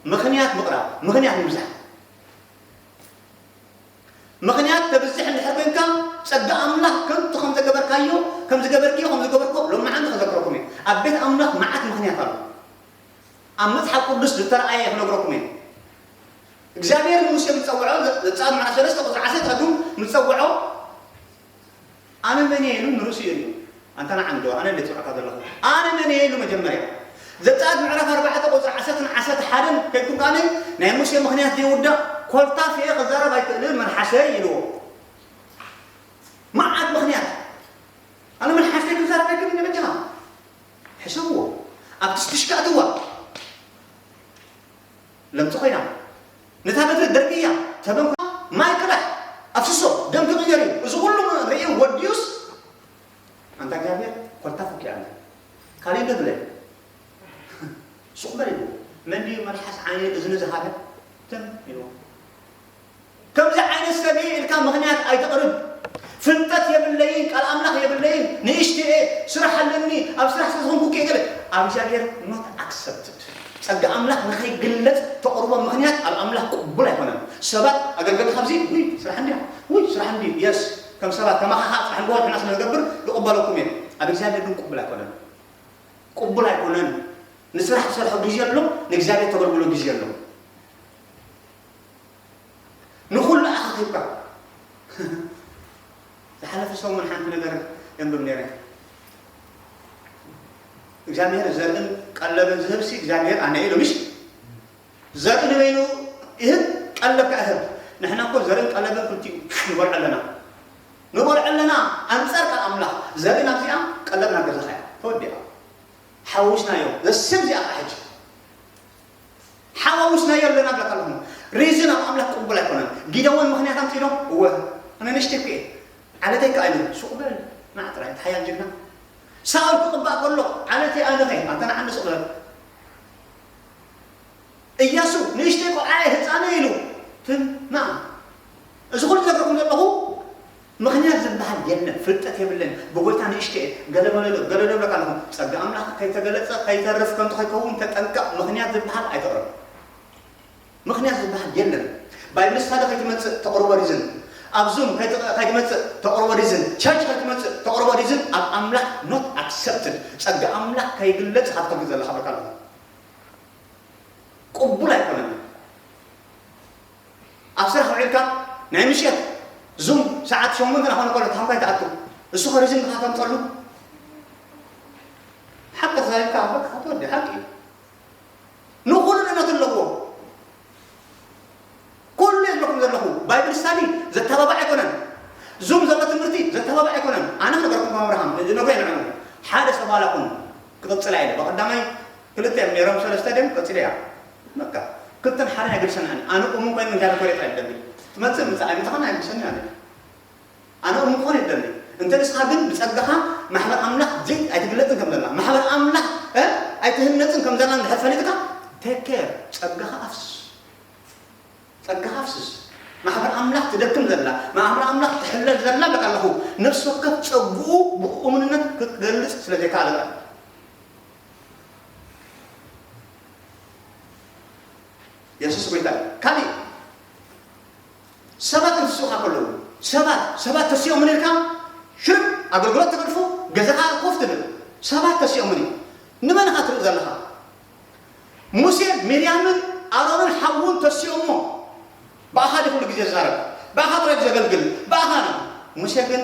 ምኽንያት ምቕራብ፣ ምኽንያት ምብዛሕ። ምኽንያት ተብዝሕ እንድሕር ኮይንካ፣ ጸጋ ኣምላኽ ከንቱ ከም ዘገበርካዮ፣ ከም ዝገበርክዮ፣ ከም ዝገበርኮ፣ ሎማዓንቲ ክዘክረኩም እየ። ኣብ ቤት ኣምላኽ መዓት ምኽንያት ኣሎ። ኣብ መጽሓፍ ቅዱስ ዝተረኣየ ክነግረኩም እየ። እግዚኣብሔር ንሙሴ ዝጸውዖ፣ ዘ-፣ ዘጸአት ምዕራፍ ሰለስተ ቁጽሪ ዓሰርተ ትኸዱ ምስ ጸውዖ፣ ኣነ መን እየ ኢሉ ንርእሱ የርእዮ። ኣንታ ንዓንዶ፣ ኣነ እንዴት ጽውዕካ ዘለኹ? ኣነ መን እየ ኢሉ መጀመርያ። ዘጸአት ምዕራፍ ኣርባዕተ ቁጽሪ ዓሰርተን ዓሰርተ ሓደን ከይድኩም ከኣነ፣ ናይ ሙሴ ምኽንያት ዘይውዳእ፣ ኮልታፍ እየ ክዛረብ ኣይክእልን መልሓሰይ ኢልዎ። መዓት ምኽንያት። ኣነ መልሓሰይ ክዛረብ ኣይክእልን እየ በጃኻ። ሕሰብዎ። ኣብ ትሽትሽካ እትዋ። ለምጽ ኮይና። ነታ በትሪ ደርብያ፣ ተበንኳ፣ ማይ ቅዳሕ፣ ኣፍስሶ፣ ደም ክቕየር እዩ። እዚ ኩሉ ርእዩ ወዲኡስ፣ ኣንታ እግዚኣብሔር፣ ኮልታፍ እኪ ኣለ። ካልእ እንዶ ድለ። ሱቕ በል ኢሉ። መን ድዩ መልሓስ ዓይኒ እዝኒ ዝሃበ? ትም ኢሉ። ከምዚ ዓይነት ሰብ እየ ኢልካ ምኽንያት ኣይተቕርብ። ፍልጠት የብለይን፣ ቃል ኣምላኽ የብለይን፣ ንእሽተየ፣ ስራሕ ኣለኒ፣ ኣብ ስራሕ ስለ ዝኾንኩ እየ ገለ። ኣብ እግዚኣብሔር not accepted። ጸጋ ኣምላኽ ንኸይግለጽ ተቕርቦ ምኽንያት ኣብ ኣምላኽ ቅቡል ኣይኮነን። ሰባት ኣገልገልቲ ካብዚ፣ ውይ፣ ስራሕ እንድያ፣ ውይ፣ ስራሕ እንድዩ፣ የስ፣ ከም ሰባት፣ ከም ኣኻኻ ስራሕ ንግሆ ንሕና ስለ ንገብር ይቕበለኩም እየ። ኣብ እግዚኣብሔር ግን ቅቡል ኣይኮነን። ቅቡል ኣይኮነን። ንስራሕ ትሰርሖ ግዜ ኣሎ፣ ንእግዚኣብሔር ተገልግሎ ግዜ ኣሎ። ንኹሉ ኣኻኺብካ። ዝሓለፈ ሰሙን ሓንቲ ነገር የንብብ ነይረ። እግዚኣብሔር ዘርእን ቀለብን ዝህብሲ እግዚኣብሔር ኣነ ኢሉ፣ ምሽ? ዘርኢ ንበይኑ ይህብ፣ ቀለብ ከኣ ይህብ። ንሕና እኮ ዘርእን ቀለብን ክልቲኡ ንበልዖ ኣለና። ንበልዖ ኣለና፣ ኣንጻር ቃል ኣምላኽ። ዘርኢ ናብዚኣ፣ ቀለብ ናብ ገዛኻ እያ። ተወዲኣ። ሓወስናዮ። ዘስም እዚኣ ከኣ ሕጂ። ሓዋውስናዮ ኣለና እብለካ ኣለኹ። ሪዝን ኣብ ኣምላኽ ቅቡል ኣይኮነን። ጊደዎን ምኽንያት ኣምጺእሎ፣ እወ፣ ኣነ ንእሽተይ እኮ እየ። ዓለተይ ከኣ ኢሉ፣ ሱቕ በል፣ ንዓ ጥራይ፣ እቲ ሓያል ጅግና። ሳኦል ክቕባእ ከሎ፣ ዓለተይ ኣነ ኸ፣ ኣንተ ንዓ እንደ ሱቕ በል። እያሱ፣ ንእሽተይ ቆልዓ እየ፣ ህጻን እየ ኢሉ፣ ትም፣ ንዓ። እዚ ኩሉ ዝነግረኩም ዘለኹ፣ ምኽንያት ዝበሃል የለን። ፍልጠት የብለን። ብጎይታ ንእሽቶ እየ። ገለ በለሎ፣ ገለ ዶ እብለካ ኣለኹ። ጸጋ ኣምላኽ ከይተገለጸ፣ ከይተርፍ፣ ከምቲ ከይከውን ተጠንቀቕ። ምኽንያት ዝበሃል ኣይተቕርብ። ምኽንያት ዝበሃል የለን። ባይብል ስታዲ ከይትመጽእ ተቕርቦ ሪዝን። ኣብ ዙም ከይት-፣ ከይትመጽእ ተቕርቦ ሪዝን። ቸርች ከይትመጽእ ተቕርቦ ሪዝን። ኣብ ኣምላኽ not accepted። ጸጋ ኣምላኽ ከይግለጽ ኢኻ ትኸልክል ዘለኻ እብለካ ኣለኹ። ቅቡል ኣይኮነን። ኣብ ስራሕ ውዒልካ ናይ ምሸት ዙም ሰዓት ሸሞንተ እናኾነ ከሎ ታንኳ ይትኣቱ። እሱ ኸ ሪዝን ኢኻ ተምጸሉ። ሓቂ ተዛሪብካ በቃ ትወዲ ሓቂ እዩ። ንኹሉ እምነት ኣለዎ። ኩሉ እየ ዝብለኩም ዘለኹ። ባይብል ስታዲ ዘተባባዕ ኣይኮነን። ዙም ዘሎ ትምህርቲ ዘተባባዕ ኣይኮነን። ኣነ ክነገርኩም ከም ኣብርሃም፣ ነግሮ እየ ንዕኡ። ሓደ ሰብ ዋላ ኩን ክቕጽላ ኢለ። ብቐዳማይ ክልተ እዮም ነይሮም፣ ሰለስተ ድዮም ቀጺለ እያ። በቃ፣ ክልተን ሓደን ኣይገድሰናን። ኣነ እሙን ኮይኑ እንታይ ኮሬታ ኣይደሊ። ትመጽእ ምጻእ ኣይምጻኻን ኣይገድሰኒ ኣነ። ኣነ እሙን ክኾን ይደሊ። እንተ ንስኻ ግን ብጸጋኻ ማሕበር ኣምላኽ ዘይ ኣይትግለጽን ከም ዘላ፣ ማሕበር ኣምላኽ፣ እ፣ ኣይትህነጽን ከም ዘላ እንድሕር ፈሊጥካ፣ ቴክ ኬር፣ ጸጋኻ ኣፍስስ። ጸጋኻ ኣፍስስ። ማሕበር ኣምላኽ ትደክም ዘላ፣ ማሕበር ኣምላኽ ትሕለል ዘላ በቃ ኣለኹ። ነፍሲ ወከፍ ጸግኡ ብእሙንነት ክትገልጽ ስለ ዘይከኣለ በቃ። የሱስ ጎይታ እዩ። ካሊእ ሰባት ክስኡኻ ከለዉ፣ ሰባት፣ ሰባት ተሲኦምን ኢልካ ሽርብ ኣገልግሎት ትገድፎ፣ ገዛኻ ኮፍ ትብል። ሰባት ተሲኦምን እዩ። ንመን ኢኻ ትርኢ ዘለኻ? ሙሴ፣ ሚርያምን ኣሮንን ሓውን ተሲኦሞ። ብኣኻ ድዩ ኩሉ ግዜ ዝዛረብ? ብኣኻ ጥራይ ድዩ ዘገልግል? ብኣኻ ነው። ሙሴ ግን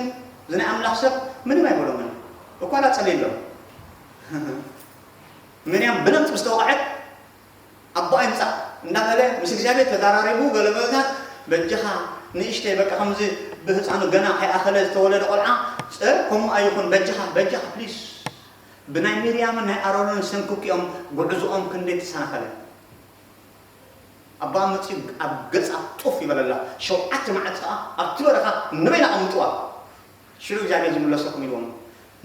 እዚ ናይ ኣምላኽ ሰብ ምንም ኣይበሎምን። እኳ ዳጸለየሎም። ሚርያም ብለምጽ ምስ ተወቕዐት፣ ኣቦኣ ይምጻእ እንዳበለ ምስ እግዚኣብሔር ተዛራሪቡ፣ ገለ ገለታት፣ በጃኻ ንእሽተይ በቃ ከምዚ ብህፃኑ ገና ከይኣኸለ ዝተወለደ ቆልዓ፣ ጸ-፣ ከምኡ ኣይኹን፣ በጃኻ፣ በጃኻ ፕሊስ። ብናይ ሚርያምን ናይ ኣሮንን ሰንክኪኦም ጉዕዞኦም ክንደይ ተሰናኸለ። ኣቦኣ መጺኡ ኣብ ገጻ ጡፍ ይበለላ። ሸውዓተ መዓልቲ ከኣ ኣብቲ በረኻ ንበይና ኣቐምጥዋ። ሽዑ እግዚኣብሔር ዝምለሰኩም ኢልዎም።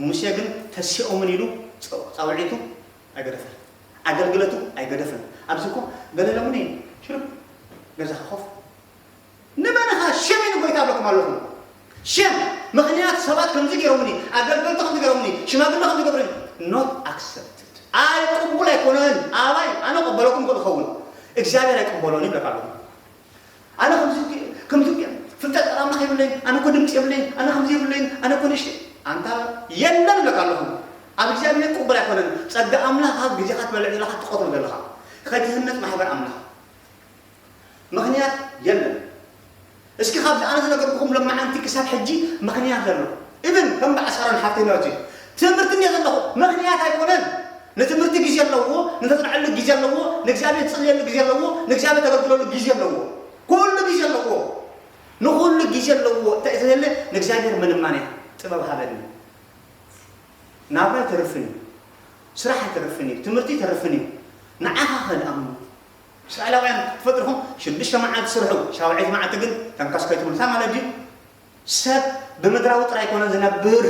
ሙሴ ግን ተሲኦምን ኢሉ ጸ-፣ ጻውዒቱ ኣይገደፈን። ኣገልግለቱ ኣይገደፈን። ኣብዚ እኮ ገለ ኢሎምኒ ሽርብ ገዛኻ ኮፍ። ንመን ኢኻ ሸም ንጎይታ እብለኩም ኣለኹ። ሸም ምኽንያት ሰባት ከምዚ ገይሮምኒ፣ ኣገልገልቲ ከምዚ ገይሮምኒ፣ ሽማግለ ከምዚ ገብሩኒ። Not accepted። ኣይ ቅቡል ኣይኮነን። ኣባይ ኣነ ቅበለኩም ክእል ኸውን እግዚኣብሔር ኣይቅበሎን ይብለካ ኣለኹ። ኣነ ከምዚ ከምዚ ፍልጠት ኣምላኽ የብለይን፣ ኣነ እኮ ድምፂ የብለይን፣ ኣነ ከምዚ የብለይን፣ ኣነ እኮ ንእሽተይ ኣንታ የለን እብለካ ኣለኹ። ኣብ እግዚኣብሔር ቅቡል ኣይኮነን። ጸጋ ኣምላኽ ኣብ ግዜኻ ትበልዕ ዘለኻ ትቆትሎ ዘለኻ ከይትህነጽ ማሕበር ኣምላኽ ምኽንያት የለን። እስኪ ካብዚ ኣነ ዝነገርኩኹም ለማዓንቲ ክሳብ ሕጂ ምኽንያት ዘሎ ኢብን ከም በዓል ሳሮን ሓፍተይ ነቲ ትምህርቲ እንድየ ዘለኹ ምኽንያት ኣይኮነን። ንትምህርቲ ግዜ ኣለዎ፣ ንተጽንዐሉ ግዜ ኣለዎ፣ ንእግዚኣብሔር ትጽልየሉ ግዜ ኣለዎ፣ ንእግዚኣብሔር ተገልግለሉ ግዜ ኣለዎ። ኩሉ ግዜ ኣለዎ። ንኹሉ ግዜ ኣለዎ። እንታይ እዩ ተዘለ? ንእግዚኣብሔር ምልማን እያ። ጥበብ ሃበኒ። ናብራ ኣይተርፍን እዩ። ስራሕ ኣይተርፍን እዩ። ትምህርቲ ኣይተርፍን እዩ። ንዓኻ ከድኣሞ። እስራኤላውያን ክትፈልጡ ዲኹም? ሽዱሽተ መዓልቲ ስርሑ፣ ሻውዐይቲ መዓልቲ ግን ተንከስ ከይትብሉ። እንታይ ማለት ድዩ? ሰብ ብምድራዊ ጥራይ ኣይኮነን ዝነብር፣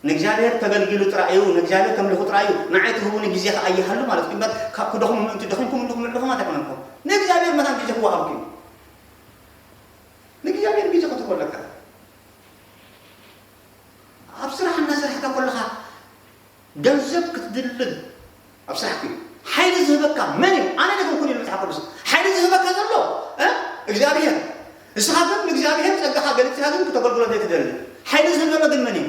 ንእግዚኣብሔር ተገልጊሉ ጥራይ እዩ፣ ንእግዚኣብሔር ተምልኹ ጥራይ እዩ። ንዓይ ትህቡኒ ግዜ ከኣ ይሃሉ ማለት እዩ። እምበር ካብ ክደኽሙ ምእንቲ ደኺምኩም እንዲኹም ንዕኹም ኣይኮነን እኮ። ንእግዚኣብሔር መታን ግዜ ክወሃብኩም እዩ። ንእግዚኣብሔር ግዜ ክትህቦ ኣለካ። ስራሕካ ከለኻ ገንዘብ ክትድልብ ኣብ ስራሕካ እዩ። ሓይሊ ዝህበካ መን እዩ? ኣነ ዶ ይኹን ኢሉ መጽሓፍ ቅዱስ። ሓይሊ ዝህበካ ዘሎ፣ እ? እግዚኣብሔር። ንስኻ ግን ንእግዚኣብሔር ጸጋኻ ገሊጽካ ግን ክተገልግሎ ዘይትደሊ። ሓይሊ ዝህብ ዘሎ ግን መን እዩ?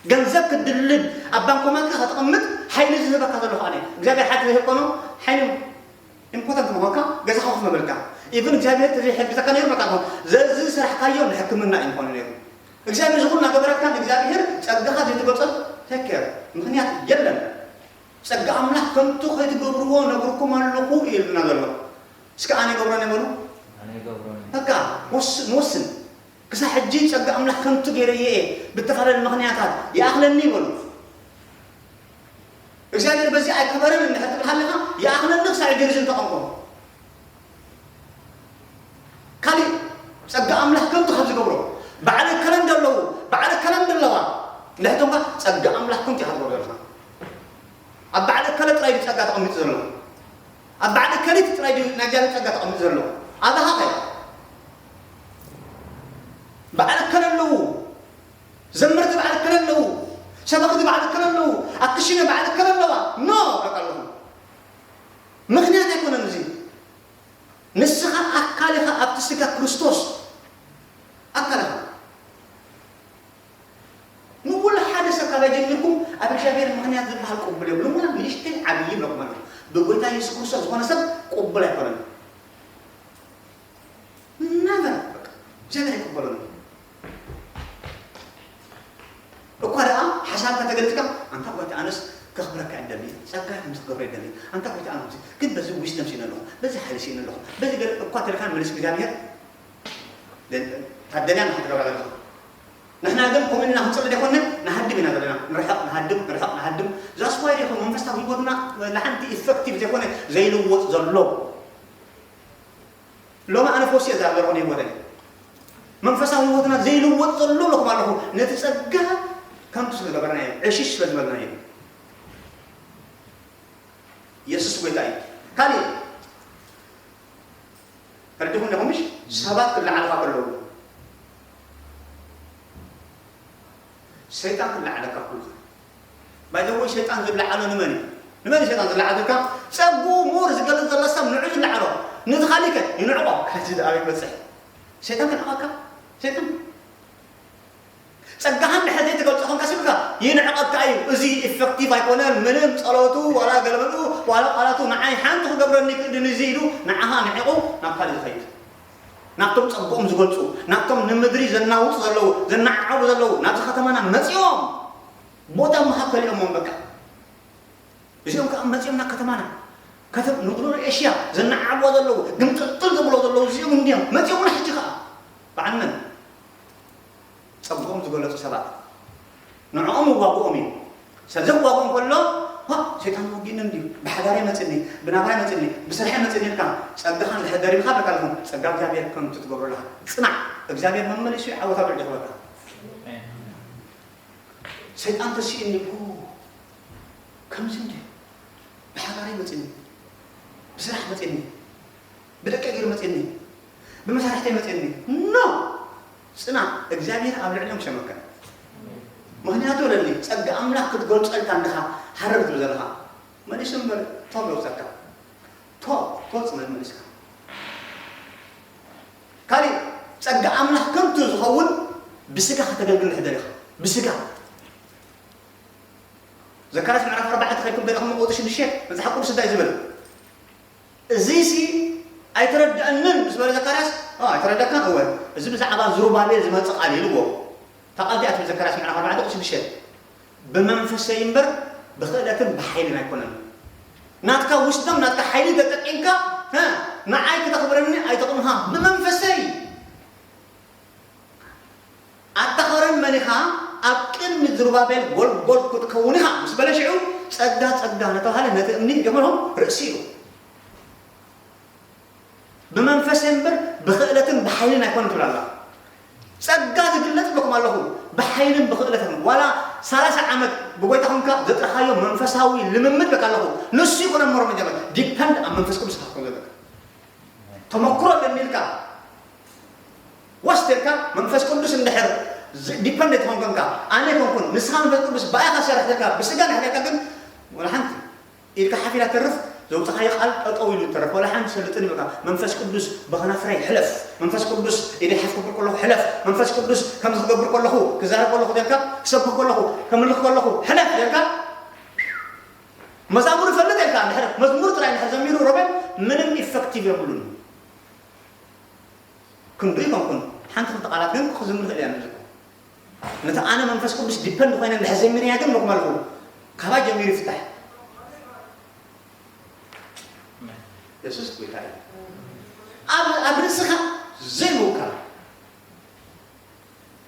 ገንዘብ ክትድልብ ኣብ ባንኮማትካ ከተቐምጥ ሓይሊ ዝህበካ ዘሎ ከኣ እግዚኣብሔር ሓቂ ዘይህብ ኮኖ ሓይሊ ኢምፖተንት ምዃንካ ገዛኻ ኮፍ መበልካ። ኢቭን እግዚኣብሔር ተዘይሕግዘካ ነይሩ በቃ። ዘዚ ስራሕካዮ ንሕክምና እዩ ምኾነ ነይሩ። እግዚኣብሔር ዝኹሉ እናገበረካ ንእግዚኣብሔር ጸጋኻ ዘይትገልጾ ቴክ ኬር ምኽንያት የለን። ጸጋ ኣምላኽ ከንቱ ከይትገብርዎ ነግርኩም ኣለኹ እዩ ኢሉና ዘሎ። እስከ ኣነ ይገብሮ ነበሩ። ኣነ ይገብሮ ነኝ። በቃ ወስ-፣ ንወስን። ክሳብ ሕጂ ጸጋ ኣምላኽ ከንቱ ገይረዮ እየ፣ ብተፈላለየ ምኽንያታት ይኣኽለኒ ይበሉ። እግዚኣብሔር በዚ ኣይከበረን እንድሕር ትብል ሃለኻ፣ ይኣኽለኒ ክሳብ ሕጂ ሪዝን ተቐምጦ። ካሊእ ጸጋ ኣምላኽ ከንቱ ካብ ዝገብሮ፣ በዓል እከለ እንደለዉ፣ በዓል እከለ እንደለዋ፣ እንድሕር ትብልካ፣ ጸጋ ኣምላኽ ከንቱ ኢኻ ትገብሮ ዘለኻ። ኣብ በዓል እከለ ጥራይ ድዩ ጸጋ ተቐሚጡ ዘሎ? ኣብ በዓል እከሊት ጥራይ ድዩ ናይ እግዚኣብሔር ጸጋ ተቐሚጡ ዘሎ? ኣባኻ ኸ? በዓል እከለ ኣለዉ፣ ዘመርቲ በዓል እከለ ኣለዉ፣ ሰበኽቲ በዓል እከለ ኣለዉ፣ ኣክሽነ በዓል እከለ ኣለዋ። ኖ፣ በቃ ኣለኹ። ምኽንያት ኣይኮነን እዚ። ንስኻ ኣካል ኢኻ ኣብቲ ስጋ ክርስቶስ። ኣካል ኢኻ። ንኩሉ ሓደ ሰብ ካብ ኣጀሚርኩም ኣብ እግዚኣብሔር ምኽንያት ዝበሃል ቅቡል የብሉን። ንእሽተይ ዓብዪ ይብለኩም ኣለኹ። ብጎይታ የሱስ ክርስቶስ ዝኾነ ሰብ ቅቡል ኣይኮነን። ነቨር፣ በቃ፣ እግዚኣብሔር ኣይቅበሎን። እኳ ደኣ ሓሳብካ ተገልጽካ፣ ኣንታ ጎይታ ኣነስ ከኽብረካ እደሊ፣ ጸጋ ከም ዝገብረ እደሊ፣ ኣንታ ጎይታ ኣነ ግን በዚ ዊስደም ሲነ ኣለኹ፣ በዚ ሓይሊ ሲነ ኣለኹ፣ በዚ ገለ እኳ ተልካ መልስ እግዚኣብሔር ታደልያ ንኽትገብራ ዘለኻ። ንሕና ግን ከምኡ ኢልና ክንጽሊ ዘይኮነ፣ ንሃድም ኢና ዘለና። ንርሕቕ፣ ንሃድም፣ ንርሕቕ፣ ንሃድም። ዛስ ዋይ ዲኹም መንፈሳዊ ህይወትና ንሓንቲ ኢፈክቲቭ ዘይኮነ ዘይልወጥ ዘሎ። ሎሚ ኣነ ፈውሲ እየ ዝዛረብ ዘለኹ ንህይወተይ። መንፈሳዊ ህይወትና ዘይልወጥ ዘሎ ኢለኩም ኣለኹ። ነቲ ጸጋ ከንቱ ስለ ዝገበርናዮ፣ ዕሽሽ ስለ ዝበልናዮ። የሱስ ጎይታ እዩ። ካሊእ ተረዲኹም ዲኹም? ምሽ ሰባት ክለዓልኻ ከለዉ፣ ሰይጣን ክለዓለካ ኩሉ። ባይ ዘ ወይ ሰይጣን ዝለዓሎ ንመን እዩ? ንመን እዩ ሰይጣን ዝለዓለካ? ጸጉኡ ሙር ዝገልጽ ዘሎ ሰብ ንዑ ዝለዓሎ። ነዚ ካሊከ ይንዕቆ። ሕጂ ደኣ ይበጽሕ። ሰይጣን ክንዕቐካ? ሰይጣን። ጸጋኻ እንድሕር ዘይትገልጾ ኮንካ ሲብካ ይንዕቐካ እዩ። እዚ ኢፈክቲቭ ኣይኮነን። ምንም ጸሎቱ፣ ዋላ ገለመሉ፣ ዋላ ቃላቱ ንዓይ ሓንቲ ክገብረኒ ክእድን እዚ ኢሉ ንዓኻ ንዒቑ ናብ ካልእ ዝኸይድ። ናብቶም ጸግኦም ዝገልጹ፣ ናብቶም ንምድሪ ዘናውጹ ዘለዉ፣ ዘናዓዕቡ ዘለዉ፣ ናብዚ ከተማና መጺኦም ቦታ ምሃብ ከሊኦሞም በቃ። እዚኦም ከኣ መጺኦም ናብ ከተማና፣ ከተም-፣ ንጉኖ ኤሽያ ዘናዓዕብዎ ዘለዉ፣ ግምጥልጥል ዝብሎ ዘለዉ እዚኦም እንዲዮም። መጺኦምና ሕጂ ከኣ። በዓል መን? ጸግኦም ዝገለጹ ሰባት። ንዕኦም ይዋግኦም እዩ። ሰብ ዘዋግኦም ከሎ፣ "ዋ፣ ሰይጣን ወጊእኒ እንድዩ፣ ብሓዳር ይመጽኒ፣ ብናብራ ይመጽኒ፣ ብስራሕ ይመጽኒ" ኢልካ ጸጋኻ እንድሕር ደሪብካ ኣለካ ኣለኹም፣ ጸጋ እግዚኣብሔር ከንቱ ትገብሮ ኣለኻ። ጽናዕ፣ እግዚኣብሔር መመሊሱ ይዓወት ኣብ ልዕሊ ክበካ። ሰይጣን ተሲእኒ፣ ኦ፣ ከምዚ እንድዩ፣ ብሓዳር ይመጽኒ፣ ብስራሕ መጽኒ፣ ብደቂ ገይሩ መጽኒ፣ ብመሳርሕተይ መጽኒ። ኖ! ጽናዕ፣ እግዚኣብሔር ኣብ ልዕሊኦም ክሸመካ። ምኽንያቱ ለሊ፣ ጸጋ ኣምላኽ ክትገልጸልካ እንድኻ ሃረር ትብል ዘለኻ። መሊሱ እምበር፣ ቶም የውጸካ። ቶ፣ ቶ ጽመድ መሊስካ። ካሊእ፣ ጸጋ ኣምላኽ ከንቱ ዝኸውን ብስጋ ከተገልግል እንድሕር ደሊኻ። ብስጋ። ዘካርያስ ምዕራፍ ኣርባዕተ ከይድኩም ደሊኹም ቁጽሪ ሽዱሽተ መጽሓፍ ቅዱስ እንታይ ዝብል? እዚሲ ኣይተረድአንን ምስ በለ ዘካርያስ፣ "ኦ፣ ኣይተረድአካን? እወ፣ እዚ ብዛዕባ ዙሩባቤል ዝመጽእ ቃል እዩ" ኢልዎ። እታ ቃል እዚኣ ትብል ዘካርያስ ምዕራፍ ኣርባዕተ ቁጽሪ ሽዱሽተ። "ብመንፈሰይ እምበር ብኽእለትን ብሓይልን ኣይኮነን። ናትካ ዊስደም፣ ናትካ ሓይሊ ተጠቂምካ፣ ሀ፣ ንዓይ ክተኽብረኒ ኣይትቕንኻ። ብመንፈሰይ ኣታ ኸረን መን ኢኻ? ኣብ ቅድሚ ዝሩባቤል ጎልጎል ክትከውን ኢኻ" ምስ በለ ሽዑ ጸጋ ጸጋ እናተባህለ ነቲ እምኒ ይገበሮ ርእሲ ኢሉ። ብመንፈስ እምበር ብኽእለትን ብሓይልን ኣይኮነን ትብል ኣላ። ጸጋ ዝግለጽ ብለኩም ኣለኹ፣ ብሓይልን ብኽእለትን። ዋላ ሰላሳ ዓመት ብጎይታ ኹንካ ዘጥረኻዮ መንፈሳዊ ልምምድ በቃ ኣለኹ። ንሱ ይኮነ መሮ መጀመር ዲፐንድ ኣብ መንፈስ ቅዱስ ኢኻ ክትኮን ዘለካ። ተመክሮ ኣለኒ ኢልካ ወስደልካ መንፈስ ቅዱስ እንድሕር ዲፐንደንት ኾንኮንካ ኣነ ኮንኩን ንስኻ መንፈስ ቅዱስ ብኣኻ ሰርሕ ተልካ ብስጋ ንሕደካ ግን ወላ ሓንቲ ኢድካ ሓፊላ ተርፍ ዘውፅኻዮ ቃል ጠጠው ኢሉ ተርፍ ወላ ሓንቲ ሰልጥን ይብልካ መንፈስ ቅዱስ ብኸናፍረይ ሕለፍ መንፈስ ቅዱስ ኢደይ ሓፍ ክብል ከለኹ ሕለፍ መንፈስ ቅዱስ ከምዚ ክገብር ከለኹ ክዛረብ ከለኹ ተልካ ክሰብክ ከለኹ ከምልኽ ከለኹ ሕለፍ ተልካ መዛሙር ይፈልጥ ኢልካ እንድሕር መዝሙር ጥራይ እንድሕር ዘሚሩ ሮቤል ምንም ኢፈክቲቭ የብሉን። ክንዱ ይኮንኩን ሓንቲ ክልተ ቃላት ግን ክዝምር ክእል እያ ንዝኮ ነቲ ኣነ መንፈስ ቅዱስ ዲፐንድ ኮይነ እንድሕር ዘሚርያ ግን መኩመልኩ ካባይ ጀሚሩ ይፍታሕ። የሱስ ጎይታ እዩ። ኣብ ኣብ ርእስኻ ዘይምውካል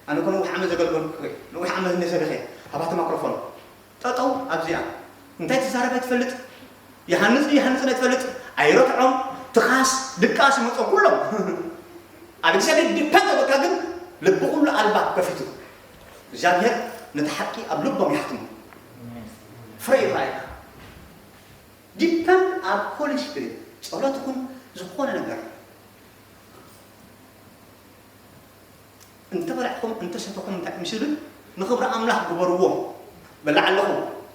ኣነ ኮ ነዊሕ ዓመት ዘገልገልኩ ነዊሕ ዓመት እነ ሰቢኸ ኣባቲ ማክሮፎን ጠጠው ኣብዚኣ እንታይ ትዛረብ ኣይትፈልጥ ይሃንፅ ይሃንፅን ኣይትፈልጥ ኣይረትዖም ትኻስ ድቃስ ይመፆም ኩሎም ኣብ እግዚኣብሔር ዲፐንድ በቃ ግን ልቢ ኩሉ ኣልባ ከፊቱ እግዚኣብሔር ነቲ ሓቂ ኣብ ልቦም ይሓትሙ ፍረ ይረኣየካ ዲፐንድ ኣብ ሆሊ ስፒሪት ጸሎት ይኹን ዝኾነ ነገር እንተበላዕኹም እንተሰተኹም እንታይ ምስ ዝብል ንኽብሪ ኣምላኽ ግበርዎ በላዕ ኣለኹ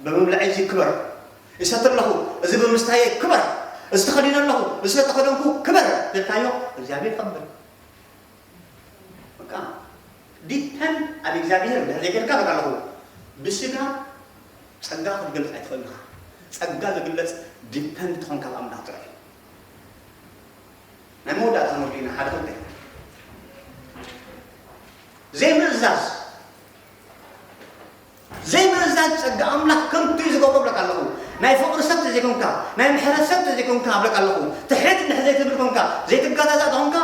ብምብላዕ እዚ ክበር ይሰቲ ኣለኹ እዚ ብምስታየ ክበር እዚ ተኸዲነ ኣለኹ እዚ ተኸደንኩ ክበር ዘልካዮ እግዚኣብሔር ይኸብር በቃ ዲፐንድ ኣብ እግዚኣብሔር እንድሕር ዘይገርካ በቃ ኣለኹ ብስጋ ጸጋ ክትገልጽ ኣይትኽእል ኢኻ ጸጋ ዝግለጽ ዲፐንድ ትኾንካ ኣብ ኣምላኽ ጥራሕ እዩ ናይ መወዳእታ ክንወዱ ኢና ሓደ ክልተ ዘይምእዛዝ ዘይምእዛዝ ጸጋ ኣምላኽ ከምቱ እዩ ዝገብሮ ብለካ ኣለኹ ናይ ፍቕሪ ሰብ ተዘይኮንካ ናይ ምሕረት ሰብ ተዘይኮንካ ብለካ ኣለኹ ትሕት እንድሕር ዘይትብል ኮንካ ዘይትጋዛዛእ ተኾንካ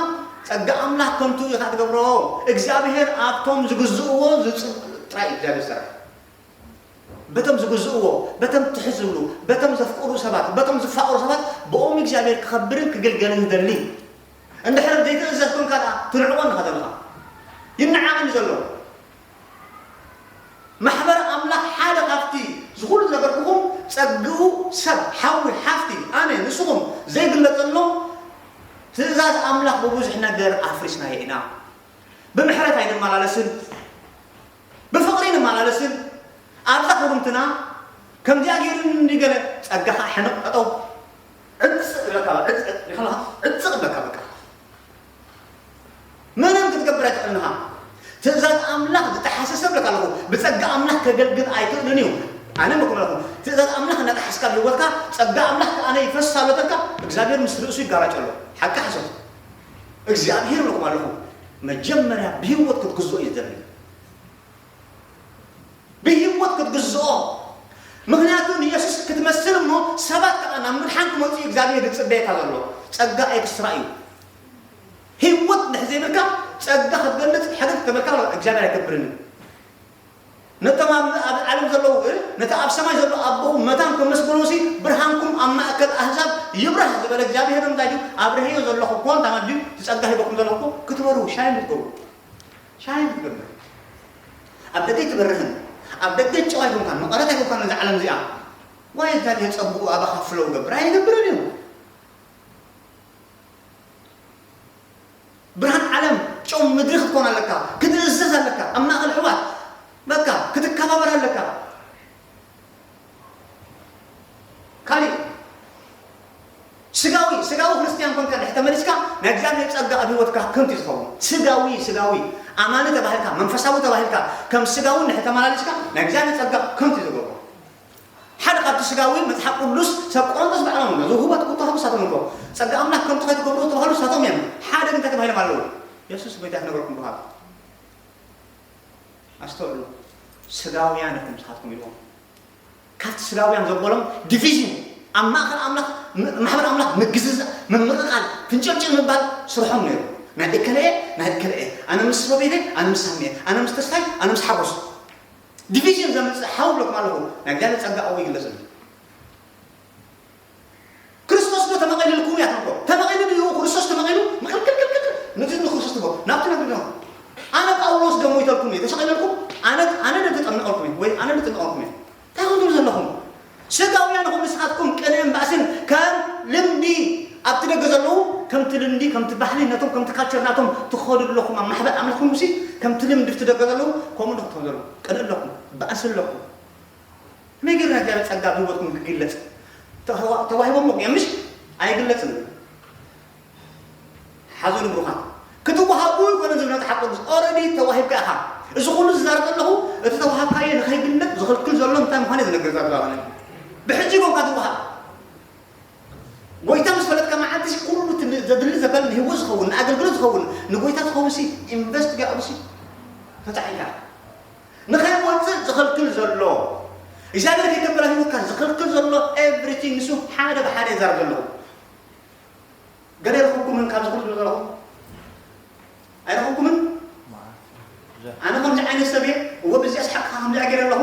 ጸጋ ኣምላኽ ከምቱ ኢኻ ትገብሮ እግዚኣብሔር ኣብቶም ዝግዝእዎ ዝጽ ጥራይ እግዚኣብሔር ዝሰርሕ በቶም ዝግዝእዎ፣ በቶም ትሕት ዝብሉ፣ በቶም ዘፍቅሩ ሰባት፣ በቶም ዝፋቐሩ ሰባት ብኦም እግዚኣብሔር ክኸብርን ክግልገልን ዝደሊ። እንድሕር ዘይትእዘዝ ኮንካ ደኣ ትንዕቖ ኣለኻ ዘለኻ። ይነዓቕ እዩ ዘሎ። ማሕበር ኣምላኽ ሓደ ካብቲ ዝኹሉ ዝነገርኩኹም ጸግኡ ሰብ፣ ሓዊ፣ ሓፍቲ፣ ኣነ፣ ንስኹም ዘይግለጸሎም ትእዛዝ ኣምላኽ ብብዙሕ ነገር ኣፍሪስናዮ ኢና። ብምሕረት ኣይንመላለስን። ብፍቕሪ ንመላለስን ኣብዛ ክርምትና ከምዚኣ ገይሩኒ ገለ ጸጋኻ ሕንቕ ጠጠው ዕጽቕ ይብለካ ዕጽቕ ይኸለኻ ዕጽቕ ይብለካ በቃ ምንም ክትገብር ኣይትኽእልንኻ ትእዛዝ ኣምላኽ ዝጠሓሰ ሰብ ለካ ኣለኹ ብጸጋ ኣምላኽ ከገልግል ኣይክእልን እዩ ኣነ መኩመለኹ ትእዛዝ ኣምላኽ እናጠሓስካ ብህይወትካ ጸጋ ኣምላኽ ከኣነ ይፈስስ ኣሎ ተልካ እግዚኣብሔር ምስ ርእሱ ይጋራጭ ኣሎ ሓቂ ሓሶት እግዚኣብሔር ለኩም ኣለኹ መጀመርያ ብህይወት ክትግዝኦ እዩ ዝደሊ ብህይወት ክትግዝኦ ምኽንያቱ ንየሱስ ክትመስል እሞ ሰባት ከዓ ናብ ምድሓን ክመፁ እግዚኣብሔር ዝፅበየካ ዘሎ ፀጋ ኤክስትራ እዩ ህይወት ድሕ ዘይብልካ ፀጋ ክትገልፅ ሕደት ተበልካ እግዚኣብሔር ኣይከብርን እዩ ነቶም ኣብ ዓለም ዘለዉ ነቲ ኣብ ሰማይ ዘሎ ኣቦኹም መታን ከመስግኑ ሲ ብርሃንኩም ኣብ ማእከል ኣህዛብ ይብራህ ዝበለ እግዚኣብሔር እንታይ ድዩ ኣብርሀዮ ዘለኹ እኮ እንታይ ማለት ድዩ ዝፀጋ ሂበኩም ዘለኹ ክትበሩ ሻይ ምትገብሩ ሻይ ትገብር ኣብ ደገ ኣይትበርህን ኣብ ደገ ጨው ኣይኮንካን መቐረት ኣይኮንካን ነዚ ዓለም እዚኣ ዋይ እግዚኣብሔር ጸብቑ ኣባኻ ፍለው ገብር ኣይገብርን እዩ ብርሃን ዓለም ጨው ምድሪ ክትኮን ኣለካ ክትእዘዝ ኣለካ ኣብ ማእኸል ሕዋት በቃ ክትከባበር ኣለካ ካሊእ ስጋዊ ስጋዊ ክርስትያን ኮንካ ድሕ ተመሊስካ ናይ እግዚኣብሔር ጸጋ ኣብ ህይወትካ ከምቲ ዝኸውን ስጋዊ ስጋዊ ኣማኒ ተባሂልካ መንፈሳዊ ተባሂልካ ከም ስጋዊ ድሕ ተመላሊስካ ናይ እግዚኣብሔር ጸጋ ከምቲ ዝገብሮ ሓደ ካብቲ ስጋዊ መጽሓፍ ቅዱስ ሰብ ቆሮንቶስ ባዕሎም ዝህቦ ትኩቶ ሃብሳቶም እኮ ጸጋ ኣምላኽ ከምቲ ከይትገብሩ ተባህሉ ሳቶም እዮም ሓደ ግን ተባሂሎም ኣለዉ የሱስ ጎይታ ክነግረኩም ብሃብ ኣስተውዕሉ ስጋውያን ኢኹም ንስኻትኩም ኢልዎም ካብቲ ስጋውያን ዘበሎም ዲቪዥን ኣብ ማእኸል ኣምላኽ ማሕበር ኣምላኽ ምግዝዛእ ምምቕቓል ፍንጭርጭር ምባል ስርሖም ነይሩ ናይ እከለየ ናይ እከለየ ኣነ ምስ ሮቤለ ኣነ ምስ ሳሜ ኣነ ምስ ተስፋይ ኣነ ምስ ሓጎስ ዲቪዥን ዘምፅእ ሓው ብለኩም ኣለኹ ናይ እግዚኣብሔር ፀጋ ኣብኡ ይግለፅ ኣሎ ክርስቶስ ዶ ተመቒልልኩም እያ ትብሎ ተመቒሉ ድዩ ክርስቶስ ተመቒሉ ምቕልቅልቅልቅል ነዚ ንክርስቶስ ትቦ ናብቲ ነግዶ ኣነ ጳውሎስ ዶ ሞይተልኩም እየ ተሰቒለልኩም ኣነ ኣነ ዶ ተጠምቐልኩም እየ ወይ ኣነ ዶ ጥምቐልኩም እየ እንታይ ትብሉ ዘለኹም ስጋውያን ኹም ንስኻትኩም ቅንእን ባእስን ከም ልምዲ ኣብቲ ደገ ዘለዉ ከምቲ ልምዲ፣ ከምቲ ባህሊ፣ ነቶም ከምቲ ካልቸር ናቶም ትኸዱ ኣለኹም ኣብ ማሕበር ኣምላኽኩም ሲ፣ ከምቲ ልምዲ ኣብቲ ደገ ዘለዉ ከምኡ ዶ ክትኾኑ ዘለዉ? ቅንኢ ኣለኩም፣ ባእሲ ኣለኩም። ከመይ ጌርና እግዚኣብሔር ጸጋ ብህይወትኩም ክግለጽ? ተዋ-፣ ተዋሂቦም እዮም ምሽ? ኣይግለጽን። ሓዘኑ ብሩኻት። ክትወሃቡ ይኮነ ዝብለ መጽሓፍ ቅዱስ። ኦረዲ ተዋሂብካ ኢኻ። እዚ ኩሉ ዝዛረብ ዘለኹ፣ እቲ ተዋሃብካዮ ንኸይግለጽ ዝኽልክል ዘሎ እንታይ ምዃኑ ዝነግር ዛረባ። ብሕጂ ኮንካ ትወሃብ። ጎይታ ምስ ፈለጥካ መዓልቲ ሲ ኩሉ እቲ ዘድሊ ዘበል ንህይወት ዝኸውን፣ ንኣገልግሎት ዝኸውን፣ ንጎይታ ዝኸውን ሲ ኢንቨስት ጌርካ ሲ ተጻሒካ። ንኸይወጽእ ዝኽልክል ዘሎ፣ እግዚኣብሔር ከይተበላሽወካ ዝኽልክል ዘሎ ኤቭሪቲንግ ንሱ ሓደ ብሓደ ይዛረብ ዘለኹ። ገለ ይረኽብኩምን ካብዚ ኩሉ ዝብሎ ዘለኹ? ኣይረኽብኩምን? ኣነ ከምዚ ዓይነት ሰብ እየ፣ እወ ብዚኣ ስሓቕካ ከምዚኣ ገይረ ኣለኹ።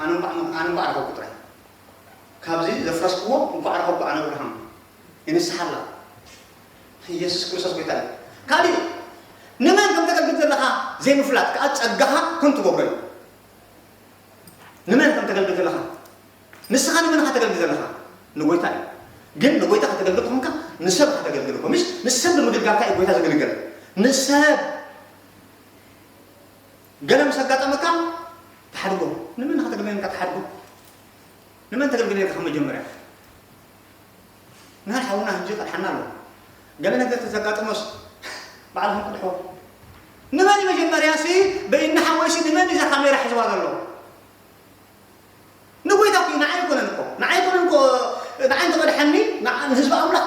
ኣነ እንቋዕ፣ ኣነ እንቋዕ ረኸብኩ ጥራይ። ካብዚ ዘፍረስክዎ እንቋዕ ረኸብኩ ኣነ እብርሃም። ይንስሓላ። ኢየሱስ ክርስቶስ ጎይታ እዩ። ካሊእ፣ ንመን ከም ተገልግል ዘለኻ ዘይምፍላጥ ከኣ ጸጋኻ ከንቱ ገብሮ እዩ። ንመን ከም ተገልግል ዘለኻ፣ ንስኻ ንመን ኢኻ ተገልግል ዘለኻ? ንጎይታ እዩ። ግን ንጎይታ ከተገልግል ተኾንካ ንሰብ ኢኻ ተገልግል እኮ። ምሽ ንሰብ ብምግልጋልካ እዩ ጎይታ ዘገልግል። ንሰብ ገለ ምስ ኣጋጠመካ ተሓድጎ። ንመን ኢኻ ተገልግል ዘለካ? ተሓድጎ። ንመን ተገልግል ዘለካ መጀመርያ? ንሃር ሓውና ህጂ ቀድሓና ኣሎ። ገለ ነገር ተዘጋጠመስ ባዕልኹም ቅድሕዎ። ንመን እዩ መጀመርያ ሲ በይኒ ሓወይሲ ንመን እዩ እዛ ካሜራ ሒዝዋ ዘሎ? ንጎይታ እኮ እዩ፣ ንዓይ ኣይኮነን እኮ። ንዓይ ኣይኮነን እኮ፣ ንዓይ እንተቐድሐኒ፣ ንዓ-፣ ንህዝቢ ኣምላኽ፣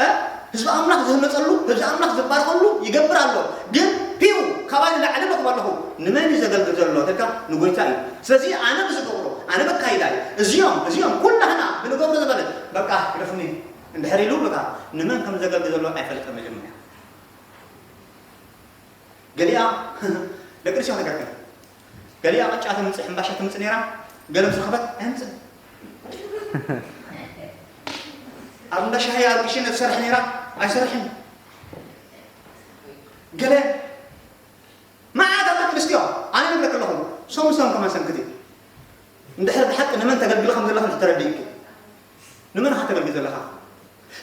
እ? ህዝቢ ኣምላኽ ዝህነጸሉ፣ ህዝቢ ኣምላኽ ዝባረኸሉ ይገብር ኣሎ። ግን ፒው ካባይ ንላዕሊ ረኽቦ ኣለኹ። ንመን እዩ ዘገልግል ዘሎ ተልካ? ንጎይታ እዩ። ስለዚ ኣነ ብዝገብሮ፣ ኣነ በካይዳ እዩ። እዚኦም፣ እዚኦም ኩላህና ብንገብሮ ዝበለ፣ በቃ ግደፉኒ እንድሕር ኢሉ፣ በቃ ንመን ከም ዘገልግል ዘሎ ኣይፈልጥን መጀመርያ። ገሊኣ ደቂ ኣንስትዮ ክነግረክን። ገሊኣ ቅጫ ተምጽእ፣ ሕምባሻ ተምጽእ ነይራ፣ ገለ ምስ ረኸበት ኣየምጽእን። ኣብ እንዳ ሻሂ ኣብ ክሽነ ትሰርሕ ነይራ፣ ኣይሰርሕን። ገለ መዓት ኣብ ደቂ ኣንስትዮ፣ ኣነ እነግረክ ኣለኹ፣ ሶም ሶም ከማን ሰንክቲ። እንድሕር ብሓቂ ንመን ተገልግሊ ከም ዘለኻ እንድሕር ተረዲእኪ፣ ንመን ኢኻ ተገልግል ዘለኻ?